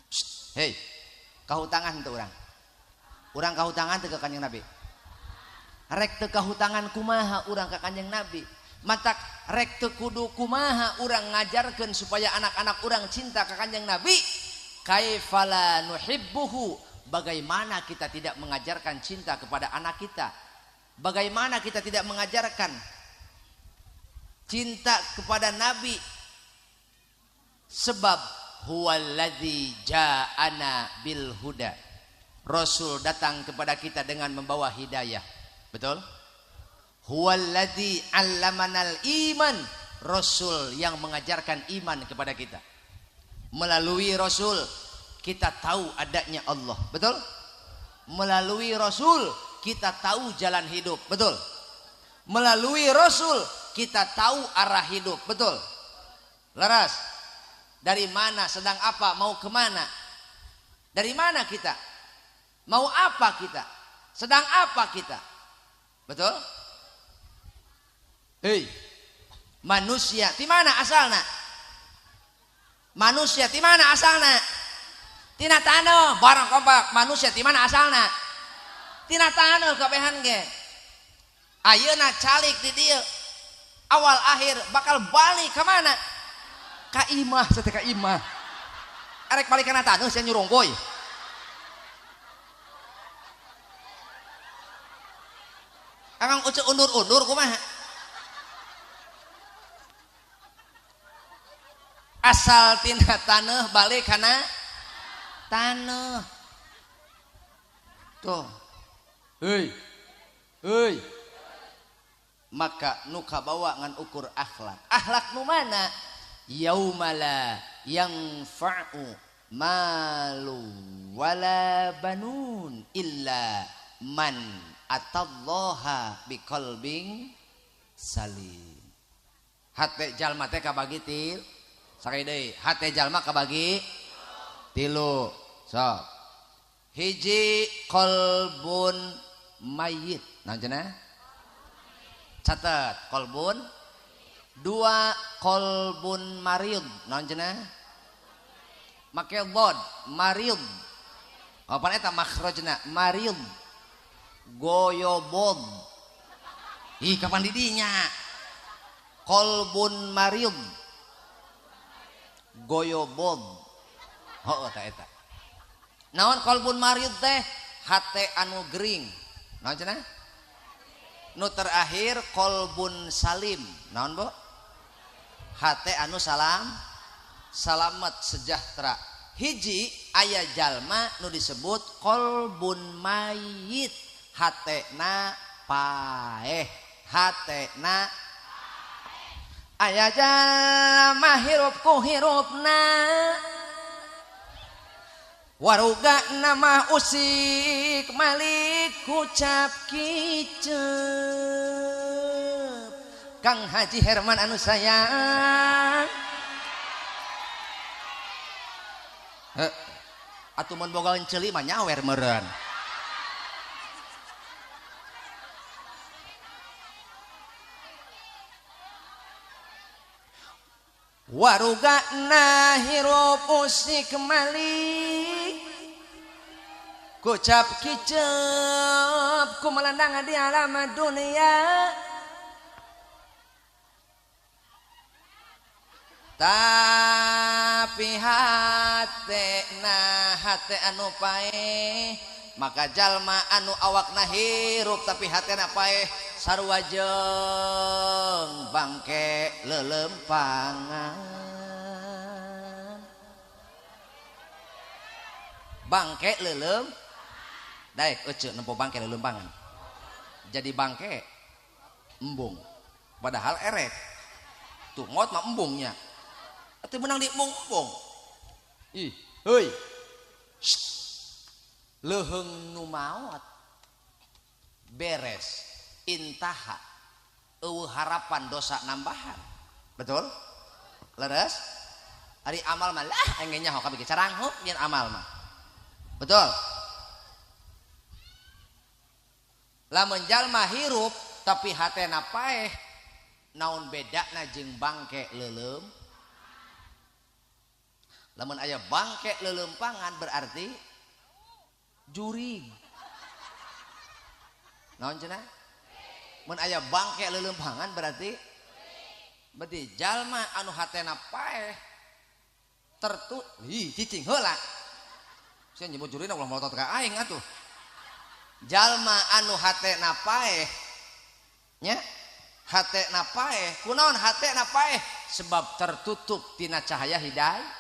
Psst, hei, kahutangan teu urang. Urang kahutangan teu ka Kanjeng Nabi. Rek teu kahutangan kumaha urang ka Kanjeng Nabi. Matak rek teu kudu kumaha urang ngajarkeun supaya anak-anak urang cinta ka Kanjeng Nabi. Kaifala nuhibbuhu, bagaimana kita tidak mengajarkan cinta kepada anak kita? Bagaimana kita tidak mengajarkan cinta kepada Nabi? Sebab huwallazi ja'ana bil huda. Rasul datang kepada kita dengan membawa hidayah. Betul? Huwallazi 'allamanal iman. Rasul yang mengajarkan iman kepada kita. Melalui Rasul kita tahu adanya Allah. Betul? Melalui Rasul kita tahu jalan hidup, betul? Melalui Rasul kita tahu arah hidup, betul? Leras. Dari mana, sedang apa, mau kemana? Dari mana kita? Mau apa kita? Sedang apa kita? Betul? Hei, manusia, di mana asalna? Manusia di mana asalna? Tina taneuh, barang kompak. Manusia di mana asalna? Tina taneuh kabehan ge. Ayeuna calik di dieu. Awal akhir bakal balik ke mana? Ka imah, sate ka imah. Arek balik kana taneuh sia nyurungkuy. Emang uceu undur-undur kumaha? Asal tina taneuh balik kana taneuh. Tuh. Hei. Hei. Maka nu kabawa ngan ukur akhlak. Akhlak nu mana? Yaumala yanfa'u malu wala banun illa man atallaha biqalbin salim. Hate jalma teh kabagi til. Sakali deui, hate jalma kabagi tilu. Sok. Hiji qalbun mayyit. Naon cenah? Catat qalbun. Dua qalbun marid. Naon cenah? Make dhad, marid. Kapan eta makhrajna? Marid. Goyobod. Ih, kapan didinya? Qalbun marid. Goyobod. Heuh ta eta. Naon qalbun marid teh? Hate anu gering. Naon cenah? Nu terakhir qalbun salim. Naon, Bu? Hate anu salam, salamat sejahtera. Hiji aya jalma nu disebut qalbun mayyit, hatena paeh, hatena aya jalma hirup ku hirupna waruga nama usik malik kucap kicep. Kang Haji Herman anu sayang. Atuh mun boga ceuli mah nyawer meureun. Waruga na hirup usik malik kucap kicep ku melandang di alam dunia. Tapi hate na hate anu paeh, maka jalma anu awakna hirup tapi hatena paeh sarua jeung bangke leuleumpangan. Bangke leuleum daek eceu nempo bangke leuleumpangan. Jadi bangke embung padahal erek. Tuh ngot mah embungnya. Atuh menang di embung-embung. Ih, heuy. Leuheung nu maot beres intaha eueuh harapan dosa nambahan. Betul? Leres? Ari amal mah lah engge nyaho kabeh caranghup nyeun amal mah. Betul? Lamun jalma hirup tapi hatena paeh, naon bedana jeung bangke leuleum? Lamun aya bangke leuleumpangan berarti jurig. Naon cenah? Mun aya bangke leuleumpangan berarti jalma anu hatena paeh tertu ih cicing heula. Sia nyebut jurina ulah melotot ka aing atuh. Jalma anu hatena paeh nya, hatena paeh, kunaon hatena paeh? Sebab tertutup tina cahaya hidayah.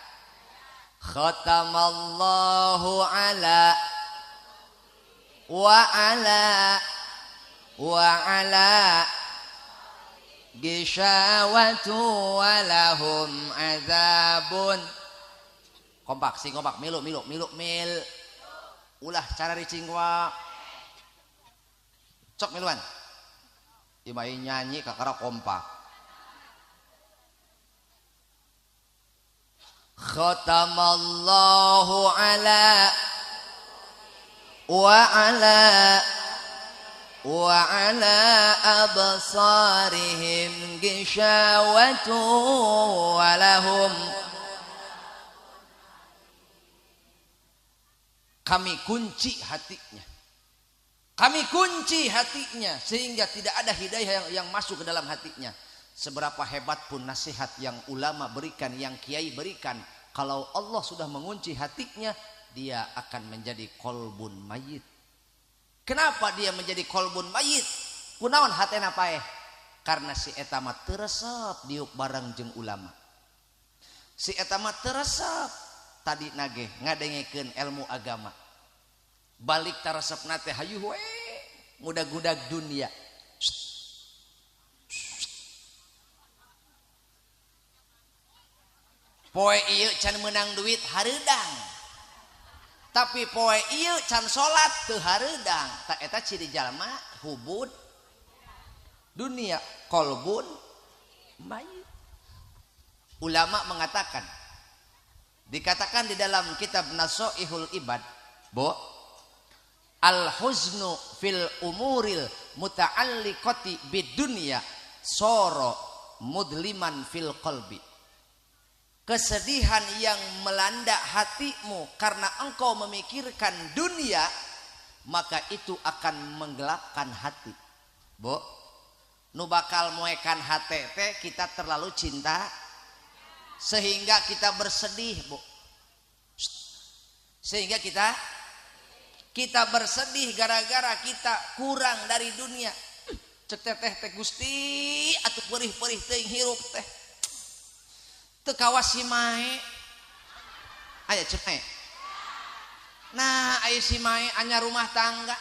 Khatamallahu ala wa ala wa ala gishawatu walahum azabun. Kompak sing kompak milu milu milu mil ulah cara ricing wa cok miluan imai nyanyi kakara kompak. Khatamallahu ala wa ala wa ala absarihim gishawatu wa lahum. Kami kunci hatinya. Kami kunci hatinya sehingga tidak ada hidayah yang masuk ke dalam hatinya. Seberapa hebat pun nasihat yang ulama berikan, yang kiai berikan, kalau Allah sudah mengunci hatinya, dia akan menjadi kolbun mayit. Kenapa dia menjadi kolbun mayit? Kunaon hatena paeh? Karena si eta mah teu resep diuk bareng jeung ulama. Si eta mah teu resep tadi nage ngadengekeun ilmu agama. Balik taresepna teh hayu we ngudag-ngudag dunia. Poe ieu can meunang duit hareudang. Tapi poe ieu can salat teu hareudang. Ta eta ciri jalma hubud dunia, kolbun mayit. Ulama mengatakan, dikatakan di dalam kitab Nasoihul Ibad, bo al huznu fil umuril muta'alliqati bid dunya soro mudliman fil qalbi. Kesedihan yang melanda hatimu karena engkau memikirkan dunia, maka itu akan menggelapkan hati. Bo, nu bakal moekan hati teh kita terlalu cinta sehingga kita bersedih, Bu. Sehingga kita bersedih gara-gara kita kurang dari dunia. Cek teteh teh Gusti atuh perih-perih teuing hirup teh. Teu kawas si mae. Aya cek mae. Nah, aya si mae anyar rumah tangga.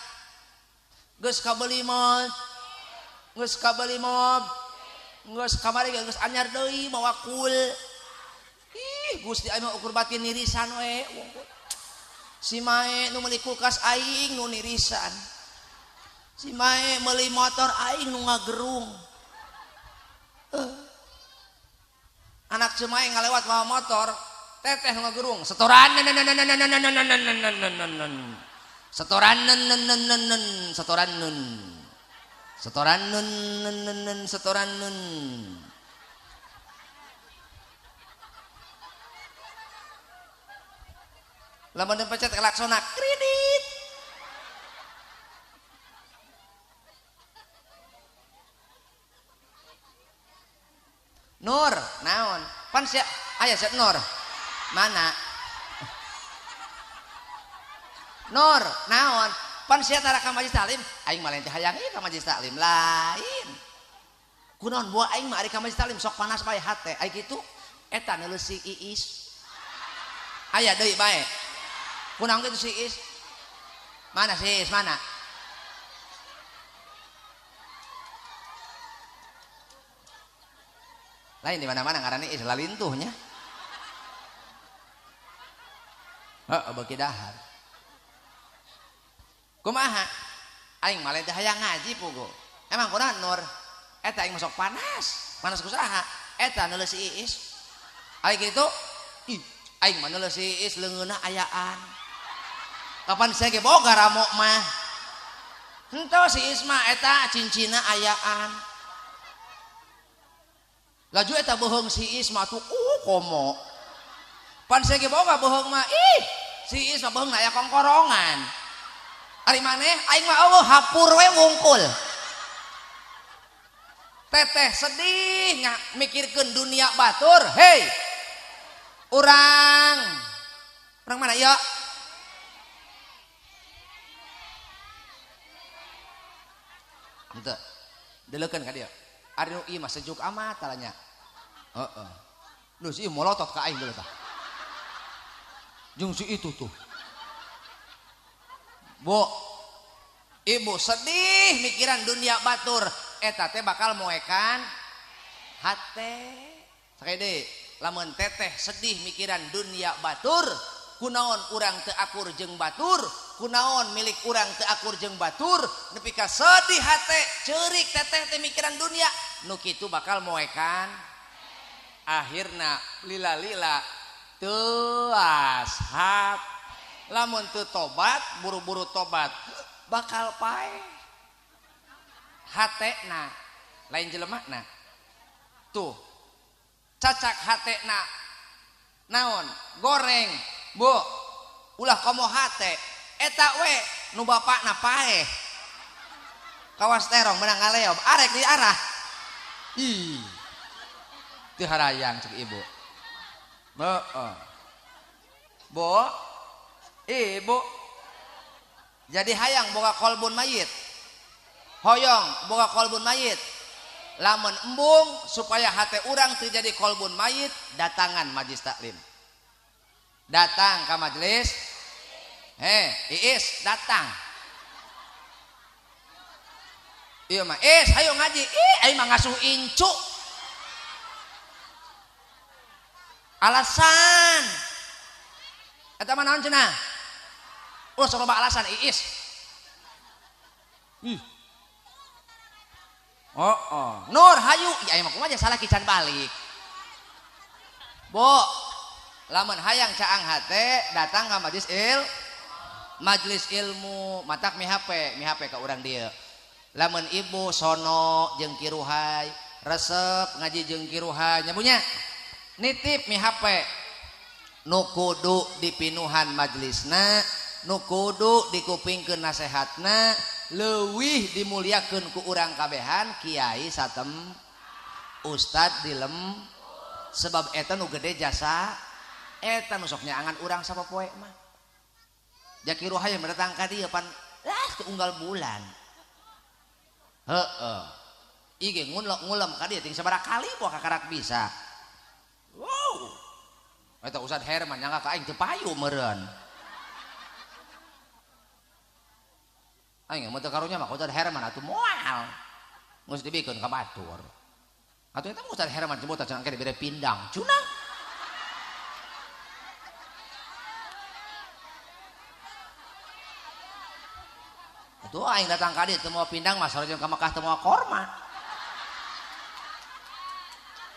Geus kabeuli mobil. Geus kabeuli mobil. Geus kamari geus anyar deui mawa kul. Ih, Gusti aing mah ukur batin nirisan we. Si mae nu meuli kulkas aing nu nirisan. Si mae meuli motor aing nu ngagerung. Anak cemae ngalewat mawa motor, teteh nu ngagerung, setoran setoran setoran setoran setoran. Lamun pencet klaksona kredit. Nur, naon? Pan sia aya sia Nur. Mana? Nur, naon? Pan sia tara ka majlis taklim, aing mah lain teh hayang ieu ka majlis taklim lain. Kunaon buah aing mah ari ka majlis taklim sok panas bae hate. Ai kitu eta neuleus si Iis. Aya deui bae. Kunaon kitu si Iis? Mana si Iis mana? Lain di mana-mana ngaranna Iis lalintuhnya. Heeh, beuki dahar. Kumaha? Aing mah lain teh hayang ngaji pugu. Emang kunaon Nur? Eta aing masuk panas. Panas ku saha? Eta neuleus si Iis. Ai kitu? Ih, aing mah neuleus si Iis leungeunna ayaan. Kapan saya ge boga ramo mah? Henteu si Iis mah eta cincinna ayaan. Laju eta bohong si Iis mah tuh komo. Pan saya ge boga bohong mah ih si Iis mah bohong aya kongkorongan. Ari maneh aing mah eueuh hapur we wungkul. Teteh sedih mikirkeun dunia batur. Hei. Urang mana ya? Henteu. Deleukeun ka dieu. Ari nu ieu mah sejuk amat talanya. Heeh. Lu si molotot ka aing deuleu tah. Jeung si itu tuh. Bu, ibu sedih mikiran dunia batur, eta teh bakal moekan hate. Sakali deui, lamun teteh sedih mikiran dunia batur, kunaon urang teu akur jeung batur, kunaon milik urang teu akur jeung batur, nepi ka sedih hate, ceurik teteh teh mikiran dunia, nu kitu bakal moekan. Akhirna lila-lila teuas hat. Lamun teu tobat, buru-buru tobat, bakal paeh. Hatena lain jelemana. Tuh. Cacak hatena naon? Goreng. Bu, ulah komo hate. Eta we nu bapakna paeh. Kawas terong menang ngaleob, arek di arah. Ih. Teu harayang cek ibu. Heeh. Bu, ibu jadi hayang boga kolbun mayit, hoyong boga kolbun mayit. Lamun embung supaya hate urang terjadi kolbun mayit, datangan majlis taklim, datang ke majelis. Heh, Iis datang. Iya mah, Is, ayo ngaji. Ih, ayo mah ngasuh incu. Alasan. Eta mah naon cenah? Ulah sok loba alasan Iis. Ih. Oh, oh. Nur hayu, ya ayo mah kumaha salah kican balik. Bu, lamun hayang caang hate datang ka majlis majelis ilmu, matak mi HP ka urang dieu. Lamun ibu sono jeung kiruhai, resep ngaji jeung kiruhai, nyabunya nitip mi HP. Nu kudu dipinuhan majelisna, nu kudu dikupingkeun nasehatna, leuwih dimuliakeun ku urang kabehan kiai satem, ustad dilem, sebab eta nu gede jasa, eta nu sok nyaangan urang sapopoe mah. Jaki ruhaya mendatang ka dieu pan lah unggal bulan. Heeh. Ieu ngulem ka dieu ting sabaraha kali buah kakarak bisa. Wow. Eta Ustad Herman nyangka ka aing teu payu meureun. Aing mah teu karunya mah Ustad Herman atuh moal. Geus dibikeun ka batur. Atuh eta Ustad Herman jembotan cenah engke dibere pindang. Cunang. Atuh aing datang ka dieu teu moal pindang mah sareng ka Mekah teu moal korma.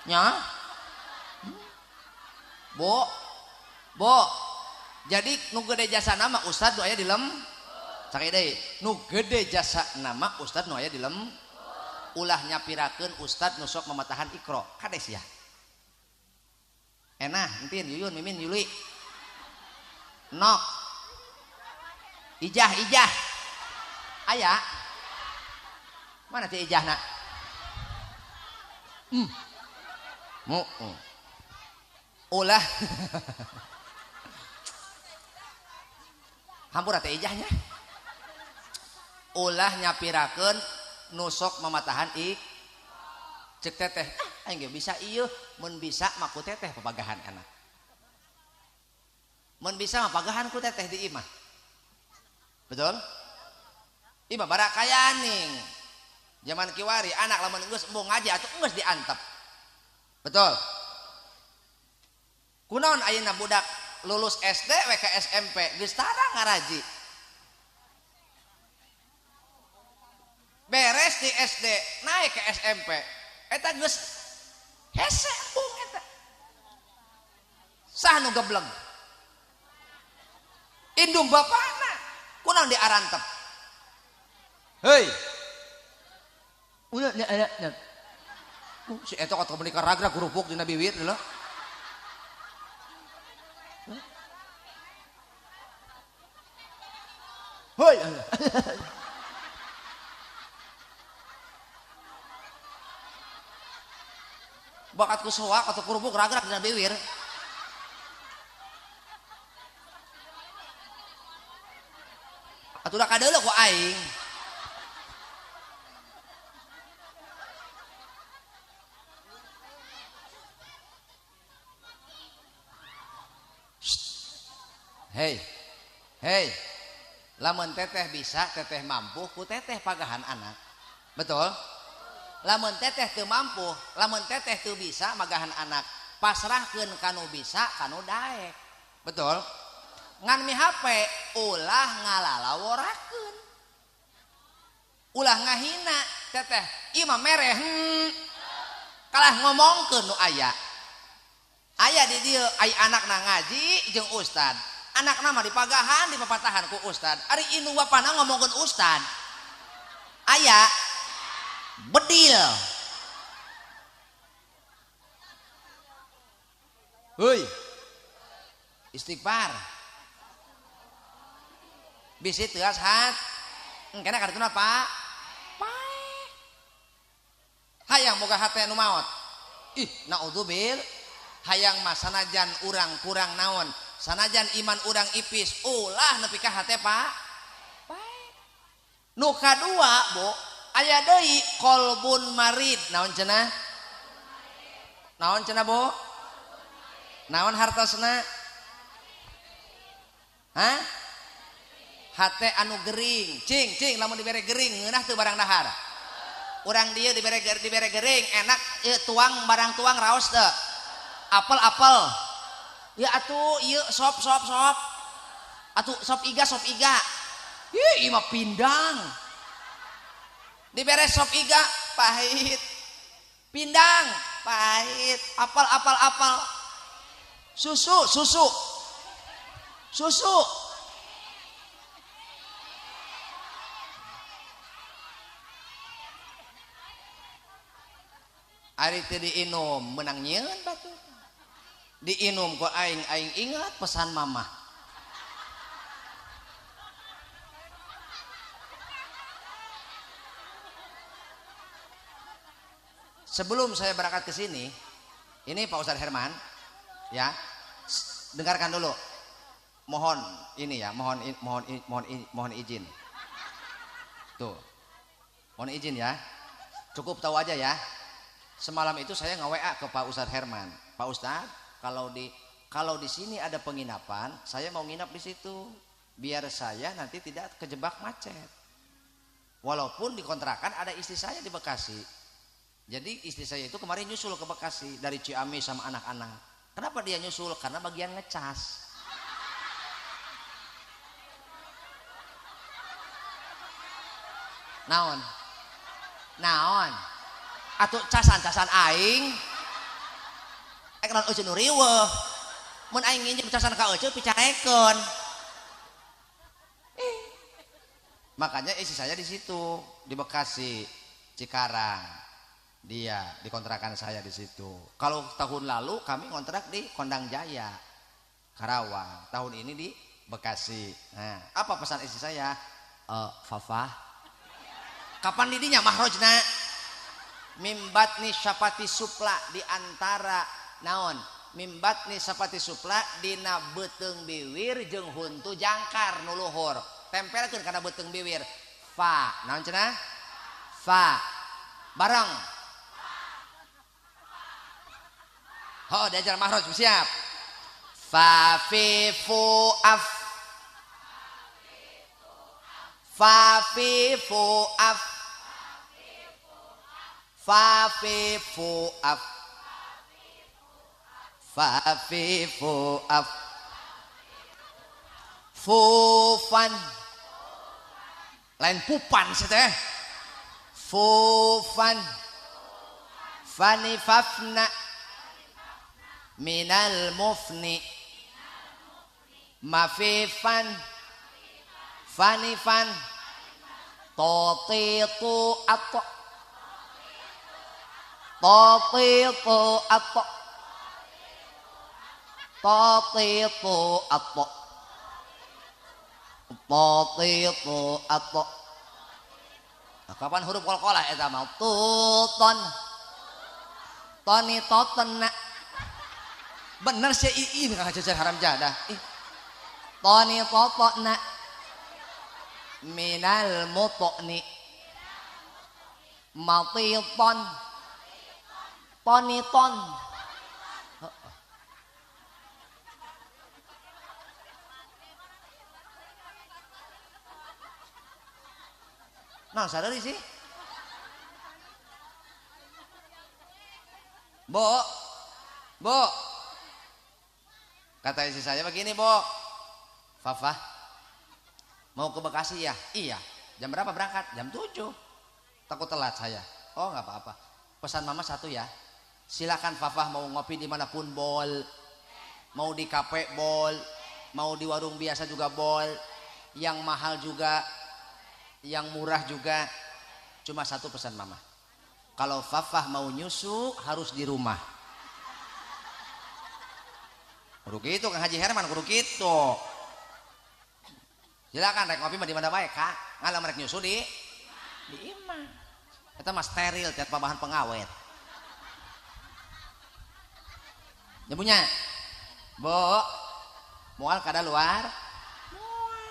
Nya? Bu. Bu. Jadi nu gede jasa nama ustad nu aya di lem. Sakali deui, nu gede jasa nama ustad nu aya di lem. Ulah nyapirakeun ustad nu sok mamatahan Iqra. Kades ya. Enah, entin, Yuyun, Mimin, Yuli. Nok. Ijah, ijah. Aya. Mana ti ijahna? Mu. Ulah. Hampura teh ijahnya. Ulah nyapirakeun nu sok mamatahan ik. Cek teteh, ah aing ge bisa ieu, mun bisa mah ku teteh papagahan anak. Mun bisa mah pagahan ku teteh di imah. Betul? Imah barakayaning. Zaman kiwari anak lamun geus embung ngaji atuh geus diantep. Betul? Kunaon ayeuna budak lulus SD we ka SMP geus tara ngaraji. Beres di SD naik ke SMP eta geus hese embung eta. Sah nu gebleng. Indung bapana kunaon diarantep. Hei. Ulah nya. Si eta kata menikah ragrag kerupuk dina biwir lho. Hoi. Bakat ku soak atau kerupuk ragrag dina biwir. Atuh da kadeuleu ku aing. Hei, hei, lamun teteh bisa, teteh mampu, ku teteh pagahan anak, betul? Lamun teteh teu mampu, lamun teteh teu bisa magahan anak, pasrahkeun kanu bisa, kanu daek, betul? Ngan mi HP, ulah ngalalaworakeun, ulah ngahina teteh, ieu mah mere, kalah ngomongkeun nu aya, aya di dieu, ai anakna ngaji jeung ustad. Anak nama dipagahan, dipapatahan ku ustad. Ari indung bapana ngomongkeun ustad. Aya bedil. Heuy. Istighfar. Bisi teuas hat. Engkena kartuna Pak. Pae. Hayang boga hate nu maot. Ih, naudzubil. Hayang mah sanajan urang kurang naon. Sanajan iman urang ipis, ulah nepi ka hate Pak. Pae. Nu kadua, Bu, aya deui kolbun marid. Naon cenah? Naon cenah, Bu? Naon hartosna? Hah? Hate anu gering, cing cing lamun dibere gering ngeunah teu barang dahar. Urang dieu dibere gering enak ieu tuang barang tuang raos teu. Apel-apel. Ya atuh ieu sop sop sop. Atuh sop iga sop iga. Ih, ieu mah pindang. Dibere sop iga pahit. Pindang pahit, apel apel apel. Susu susu. Susu. Ari teu diinum menang nyieun batur. Diinum ku aing, aing ingat pesan mamah. Sebelum saya berangkat ke sini, ini Pak Ustadz Herman, ya, dengarkan dulu. Mohon ini ya, mohon mohon mohon mohon izin. Tuh, mohon izin ya. Cukup tahu aja ya. Semalam itu saya nge-WA ke Pak Ustadz Herman. Pak Ustadz, kalau di sini ada penginapan, saya mau nginap di situ biar saya nanti tidak kejebak macet. Walaupun di kontrakan ada istri saya di Bekasi. Jadi istri saya itu kemarin nyusul ke Bekasi dari Ciamis sama anak-anak. Kenapa dia nyusul? Karena bagian ngecas. Naon? Naon? Atuh casan-casan aing. Ek naon euceun nu riweuh. Mun aing nginjem casan ka euceun picarekeun. Makanya istri saya di situ, di Bekasi, Cikarang. Dia di kontrakan saya di situ. Kalau tahun lalu kami kontrak di Kondang Jaya, Karawang. Tahun ini di Bekasi. Nah, apa pesan istri saya? Fafah, kapan didinya mahrojna? Mimbatni syapati supla di antara naon? Mimbatni syapati supla dina beuteung biwir jeung huntu jangkar nu luhur. Tempelkeun kana beuteung biwir. Fa, naon cenah? Fa. Bareng. Oh, diajar mahroj, siap. Fa fi fu af. Fa fi fu af. Fa fi fu af. Fa fi fu af. Fufan. Lain pupan sih teh. Fufan. Fani fafna. Minal mufni. Mafifan. Fanifan. Totitu atau. Totitu atau. Totitu atau. Totitu atau. Nah, kapan huruf qalqalah eta mah? Tuton. Toni totena. Bener sih ii kang cacar haram jadah. Ih. Toni totona. Minal mutoni. Matiton. Toniton. Nah, sadari sih. Bo. Bo. Kata istri saya begini, Bo. Fafah, mau ke Bekasi ya? Iya. Jam berapa berangkat? Jam 7. Takut telat saya. Oh, nggak apa-apa. Pesan mama satu ya. Silakan Fafah mau ngopi dimanapun bol. Mau di kafe bol. Mau di warung biasa juga bol. Yang mahal juga, yang murah juga. Cuma satu pesan mama. Kalau Fafah mau nyusu harus di rumah. Kudu kitu Kang Haji Herman, kudu kitu. Silakan rek ngopi mah di mana bae, Kak. Ngalah rek nyusu di imah. Eta mah steril tiap bahan pengawet. Nyebunya. Bo, moal kada luar. Moal.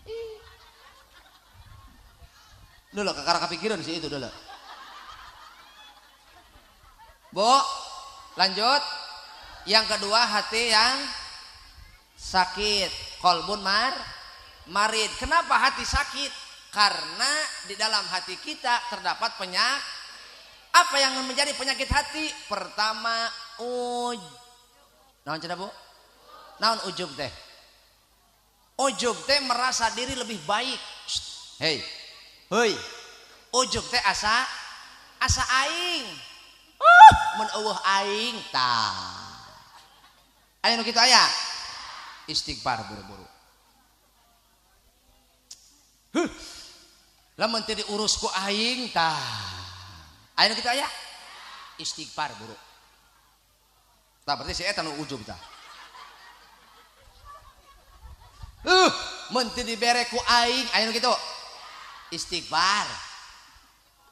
Ih. Dulu kakara kepikiran sih itu dulu. Bo, lanjut. Yang kedua hati yang sakit, kolbun Marid. Kenapa hati sakit? Karena di dalam hati kita terdapat penyakit. Apa yang menjadi penyakit hati? Pertama, uj. Naon cenah, Bu? Naon ujub teh? Ujub teh merasa diri lebih baik. Hei. Hei. Ujub teh asa aing. Mun eueuh aing tah. Aya nu kitu aya? Istighfar buru-buru. Huh. Lamun teu diurus ku aing tah. Aya nu kitu aya? Istighfar buru. Tah berarti si eta nu ujub tah. Mun teu dibere ku aing, aya nu kitu? Istighfar.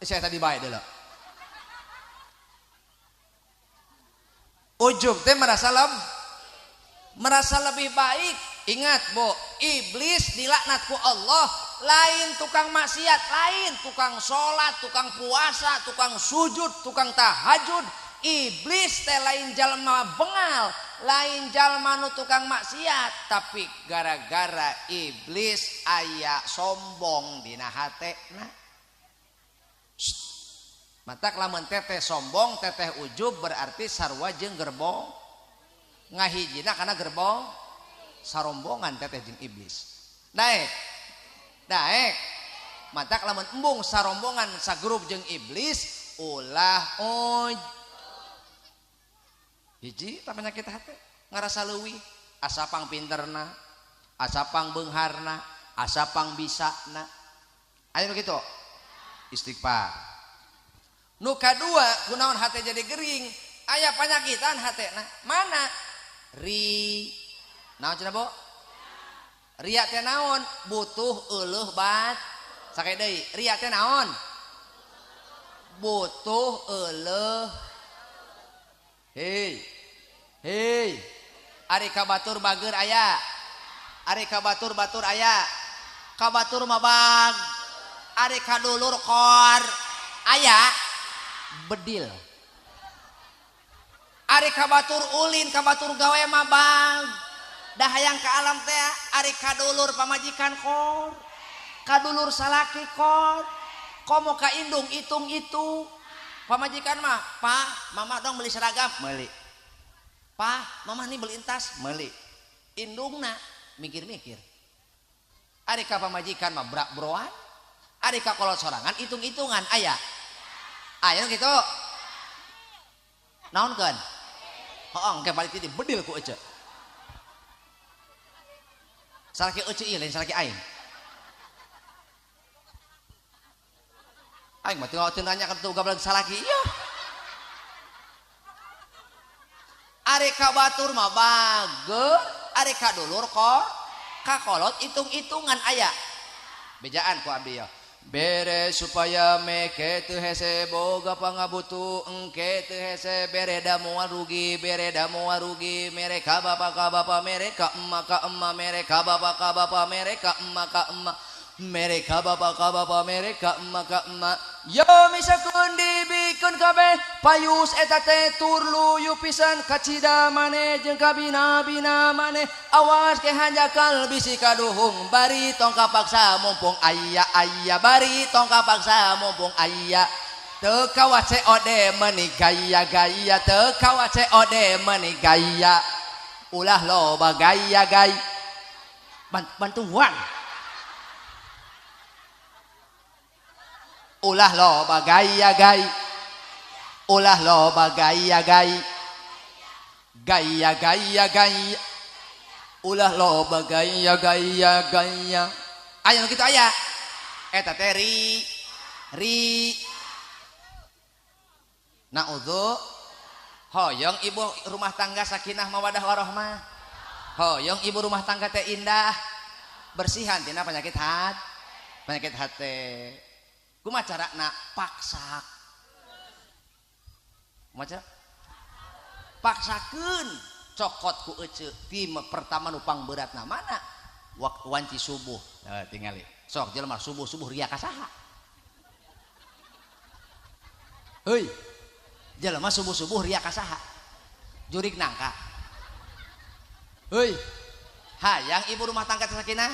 Si eta dibae deuleu. Ujub teh merasa lebih baik. Ingat, Bu, iblis dilaknat ku Allah, lain tukang maksiat, lain tukang sholat, tukang puasa, tukang sujud, tukang tahajud. Iblis teh lain jalma bengal, lain jalma nu tukang maksiat, tapi gara-gara iblis aya sombong dina hatena. Matak lamun teteh sombong, teteh ujub berarti sarua jeung gerbong. Ngahijina kana gerbong sarombongan teteh jeung iblis. Daek. Daek. Matak lamun embung sarombongan sagrup jeung iblis ulah uj. Hiji tah penyakit hati ngarasa leuwih, asa pang pinterna, asa pang beungharna, asa pang bisana. Aya nu kitu. Istighfar. Nu kadua kunaon hate jadi gering, aya panyakitan hatena. Mana? Ri. Naon cenah, Bu? Ria teh naon? Butuh euleuh bat. Sakali deui, ria teh naon? Butuh euleuh. Hei. Hei. Ari ka batur bageur aya. Ari ka batur batur aya. Ka batur mah bag. Ari ka dulur kor aya. Bedil. Ari ka batur ulin, ka batur gawe mah bang. Dah hayang ka alam teh ari kadulur pamajikan kor. Kadulur salaki kor. Komo ka indung hitung-hitung. Pamajikan mah, "Pa, mama dong beli seragam." Meuli. "Pa, mama nih beli tas." Meuli. Indungna mikir-mikir. Ari ka pamajikan mah brak broan. Ari ka kolot sorangan hitung-hitungan aya. Ayo gitu. Naon kan? Heeh, engke balik ti bedil ku ece. Salaki ece ieu lain salaki aing. Aing mah teu nanya ka teu gablek salaki ieu. Ari ka batur mah bageur, ari ka dulur kor, ka kolot hitung-hitungan aya. Bejaan ku abdi ya. Bere supaya meke teu hese boga pangabutuh engke teu hese bere da moal rugi bere da moal rugi mere ka bapa mere ka emak mere ka bapa mere ka emak mere ka bapa mere ka emak yo misakeun dibikeun kabeh payus eta teh tur luyu pisan kacida maneh jeung kabina-bina maneh awas ke hanjakal bisi kaduhung bari tong kapaksa mumpung aya aya bari tong kapaksa mumpung aya teu kawa COD meuni gaya-gaya teu kawa COD meuni gaya ulah loba gaya-gaya bantuan ulah loba gaya gaya ulah loba gaya gaya gaya gaya gaya ulah loba gaya gaya gaya aya nu kitu aya eta teh ri ri naudzu hoyong ibu rumah tangga sakinah mawadah warohmah hoyong ibu rumah tangga teh indah bersihan tina penyakit hati penyakit hati. Kumaha carana paksa. Kumaha cara? Paksakeun cokot ku ece ti pertama nu pangberatna mana? Wanci subuh. Nah, tingali. Sok jelema subuh-subuh ria ka saha? Heuy. Jelema subuh-subuh ria ka saha? Jurik nangka. Heuy. Hayang ibu rumah tangga sakinah?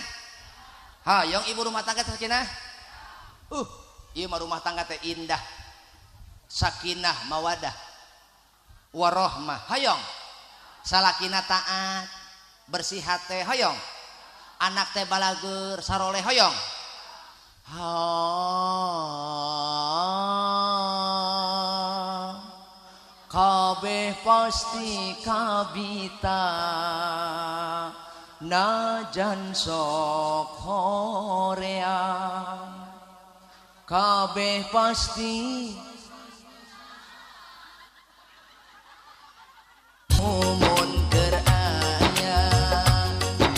Hayang ibu rumah tangga teh sakinah? Ieu mah rumah tangga teh indah. Sakinah mawadah warahmah. Hayang. Salakina taat, bersih hate hayang. Anak teh balageur, saroleh hayang. Ha kabeh pasti kabita najan sok horea kabeh pasti mun keur aya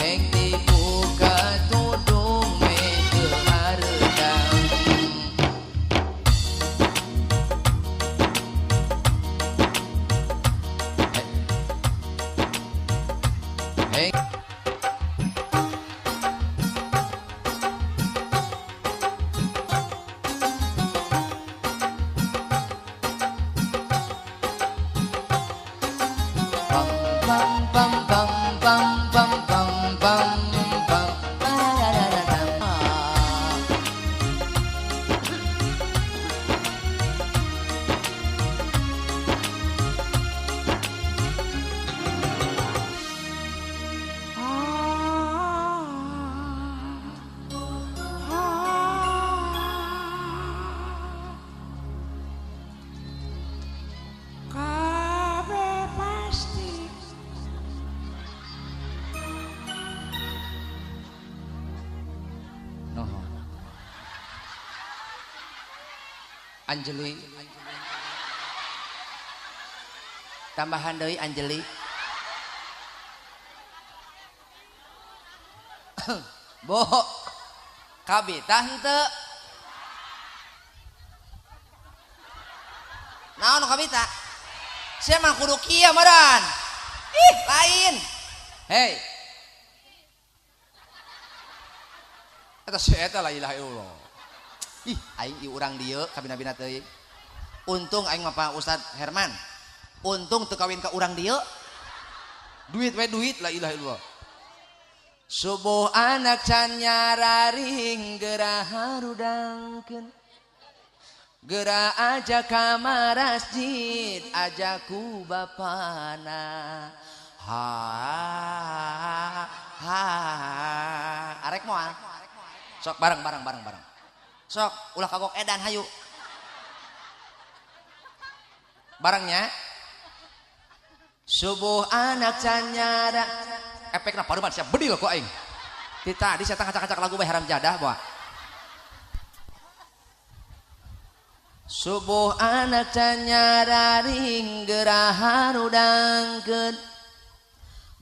hek dibuka tudung meh teu hareudang. Hey. Pam pam pam pam pam pam pam pam pam. Kabeh pasti Nuhun. Anjeli. Tambahan deui Anjeli. Bo. Kabita henteu. Naon nu kabita? Sia mah kudu kieu meureun. Ih, lain. Hei. Eta si eta la ilaha illallah. Ih, aing ieu urang dieu kabina-bina teuing. Untung aing mah Pak Ustad Herman. Untung teu kawin ka urang dieu. Duit we duit la ilaha illallah. Subuh anak can nyararing geura harudangkeun. Geura aja ka masjid aja ku bapana. Ha ha arek moal. Sok bareng bareng bareng bareng. Sok ulah kagok edan hayu. Barengnya. Subuh anak can nyara Efekna paruman siap bedil ku aing. Ti tadi saya kacak-kacak lagu bae haram jadah bawa. Subuh anak can nyararing geura harudangkeun.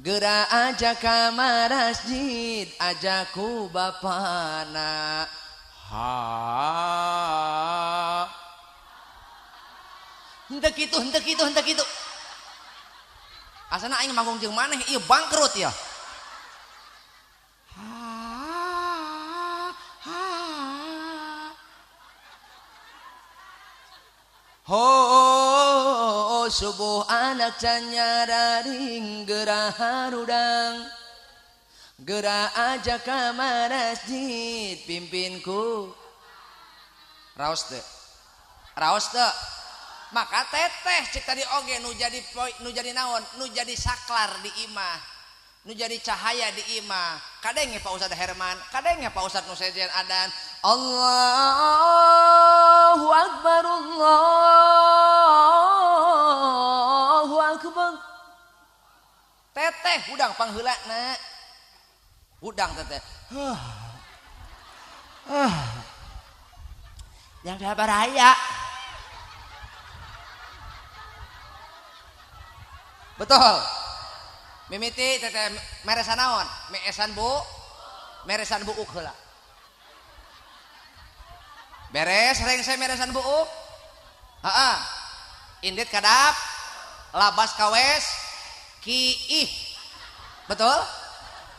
Geura aja ka masjid aja ku bapana. Ha. Henteu kitu, henteu kitu, henteu kitu. Asana aing manggung jeung maneh ieu bangkrut ya. Ha ha Ho subuh anak can nyararing geura harudang. Geura aja ka masjid pimpinku. Raos teu. Raos teu. Maka teteh cek tadi oge nu jadi nu jadi naon, nu jadi saklar di imah, nu jadi cahaya di imah. Kadenge Pak Ustad Herman, kadenge Pak Ustad nu sejen adan. Allahu Akbar, Allahu Akbar. Teteh hudang pangheulana. Hudang teteh. Yang baraya. Betul. Mimiti teteh meresan naon? Meesan bu, meresan buuk heula. Beres rengse meresan buuk. Heeh. Indit kadap, labas kawes, kiih. Betul?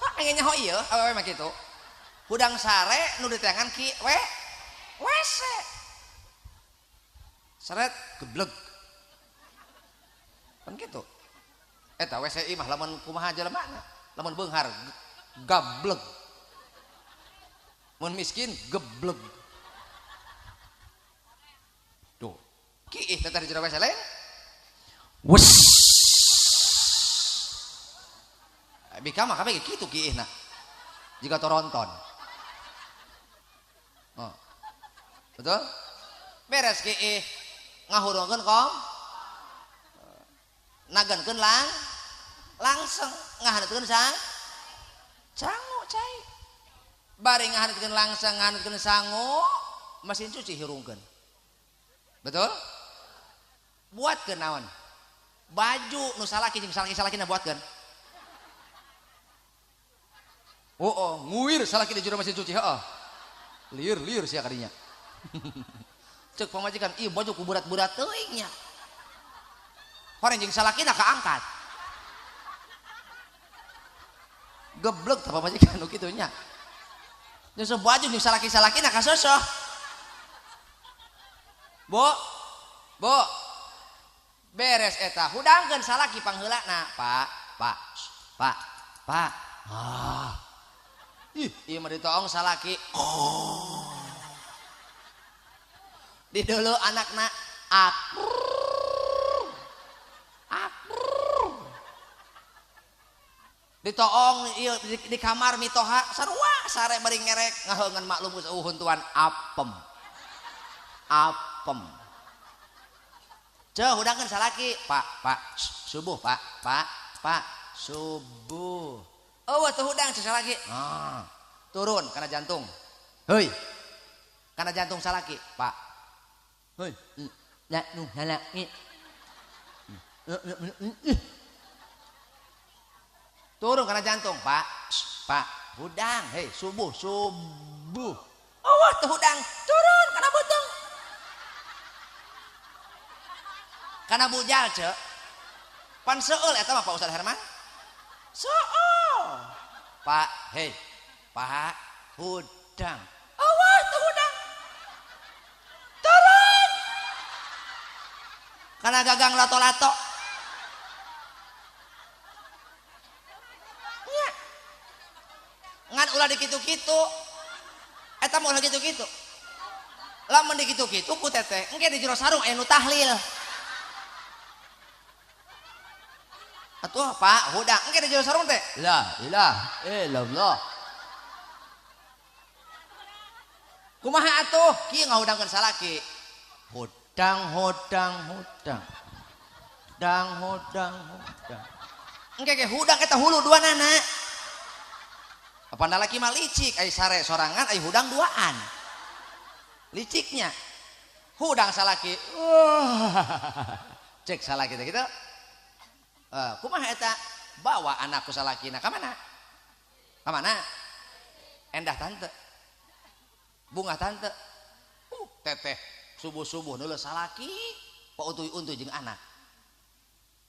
Hah, aing nyaho ieu awewe mah kitu. Hudang sare nu diteangan ki we WC. Seret gebleg. Kan kitu. Eta WC mah lamun kumaha jelemana, lamun beunghar gableg. Mun miskin geblek. Tuh, kiih teteh di jero WC lain. Wes. Bika mah kabeh kitu kiihna. Jika toronton. Oh. Betul? Beres kiih ngahurungkeun kom. Nagenkeun lang langsung ngahanetkeun sang sangu cai. Bari ngahanetkeun langsung ngahanetkeun sangu, mesin cuci hirungkeun. Betul? Buatkeun naon? Baju nu salaki jeung salaki-salakina buatkeun. Oh, oh, nguir salaki di jero mesin cuci, heeh. Liur-liur sia kadinya. Cek pamajikan, ih baju ku berat-berat teuing nya. Horeng jeung salakina kaangkat. Geblek tah pamajikan nu kitu nya. Nyusuh baju jeung salaki-salakina kasosoh. Bu, bu, beres eta hudangkeun salaki pangheulana, Pak, Pak, Pak, Pak. Ah. Ih, ieu mah ditoong salaki. Oh. Di dulu anakna akrr. Akrr. Ditoong ieu di kamar mitoha sarua sare bari ngerek ngaheungeun maklum geus eueuh huntuan apem. Apem. Ceuh hudangkeun salaki, Pak, Pak, subuh, Pak, Pak, Pak, subuh. Eueuh teu hudang ceu salaki. Ah, turun kana jantung. Heuy. Kana jantung salaki, Pak. Heuy. La nu salaki. Turun kana jantung, Pak. Pak, hudang, hei, subuh, subuh. Eueuh teu hudang, turun kana beuteung. Kana bujal ceu. Pan seueul eta mah Pak Ustaz Herman. Seueul. Pak, hei, Pak, hudang. Eueuh teu hudang. Turun. Kana gagang lato-lato. Nya. Ngan ulah dikitu-kitu. Eta mah ulah kitu-kitu. Lamun dikitu-kitu ku teteh, engke di jero sarung aya nu tahlil. Atuh Pak, hudang engke di jero sarung teh. La ilaha illallah. Kumaha atuh? Kieu ngahudangkeun salaki. Hudang hudang hudang. Dang hudang hudang. Engke ge hudang eta hulu dua nana. Apa laki mah licik, ai sare sorangan, ai hudang duaan. Liciknya. Hudang salaki. Cek salaki teh kitu. Kumaha eta bawa anakku salakina ka mana? Ka mana? Endah tante. Bunga tante. Teteh subuh-subuh neuleuh salaki pautuy-untuy jeung anak.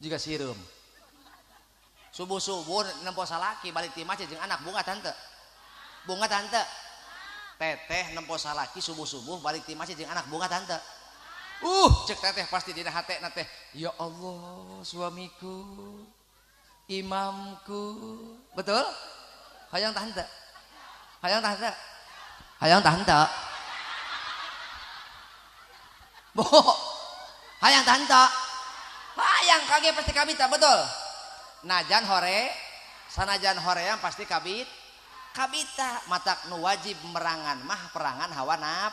Jiga sireum. Subuh-subuh nempo salaki balik ti masjid jeung anak bunga tante. Bunga tante. Teteh nempo salaki subuh-subuh balik ti masjid jeung anak bunga tante. Cek teteh pasti dina hate na teh. Ya Allah, suamiku, imamku. Betul? Hayang tante. Hayang tante. Hayang tante. Bo. Hayang tante. Hayang kage pasti kabita, betul? Najan hore, sanajan hoream pasti kabit. Kabita matak nu wajib merangan mah perangan hawa naf.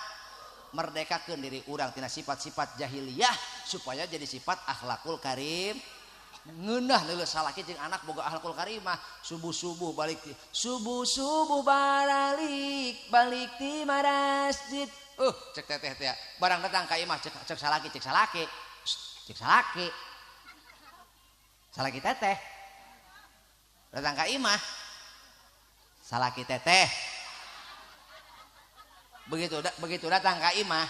Merdekakeun diri urang tina sifat-sifat jahiliyah supaya jadi sifat akhlakul karim. Ngeunah leuleuh salaki jeung anak boga akhlakul karimah. Subuh-subuh balik ti subuh-subuh baralik balik ti masjid. Cek teteh teh barang datang ka imah cek cek salaki cek salaki. Cek salaki. Salaki teteh. Datang ka imah. Salaki teteh. Begitu begitu datang ka imah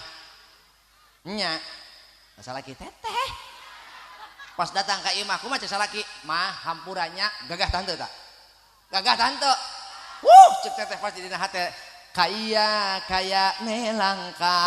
nya salaki teteh. Pas datang ka imah kumaha cek salaki mah hampurannya gagah tante tak? Gagah tante. Wuh cek teteh pasti dina hate kaya kaya nelangka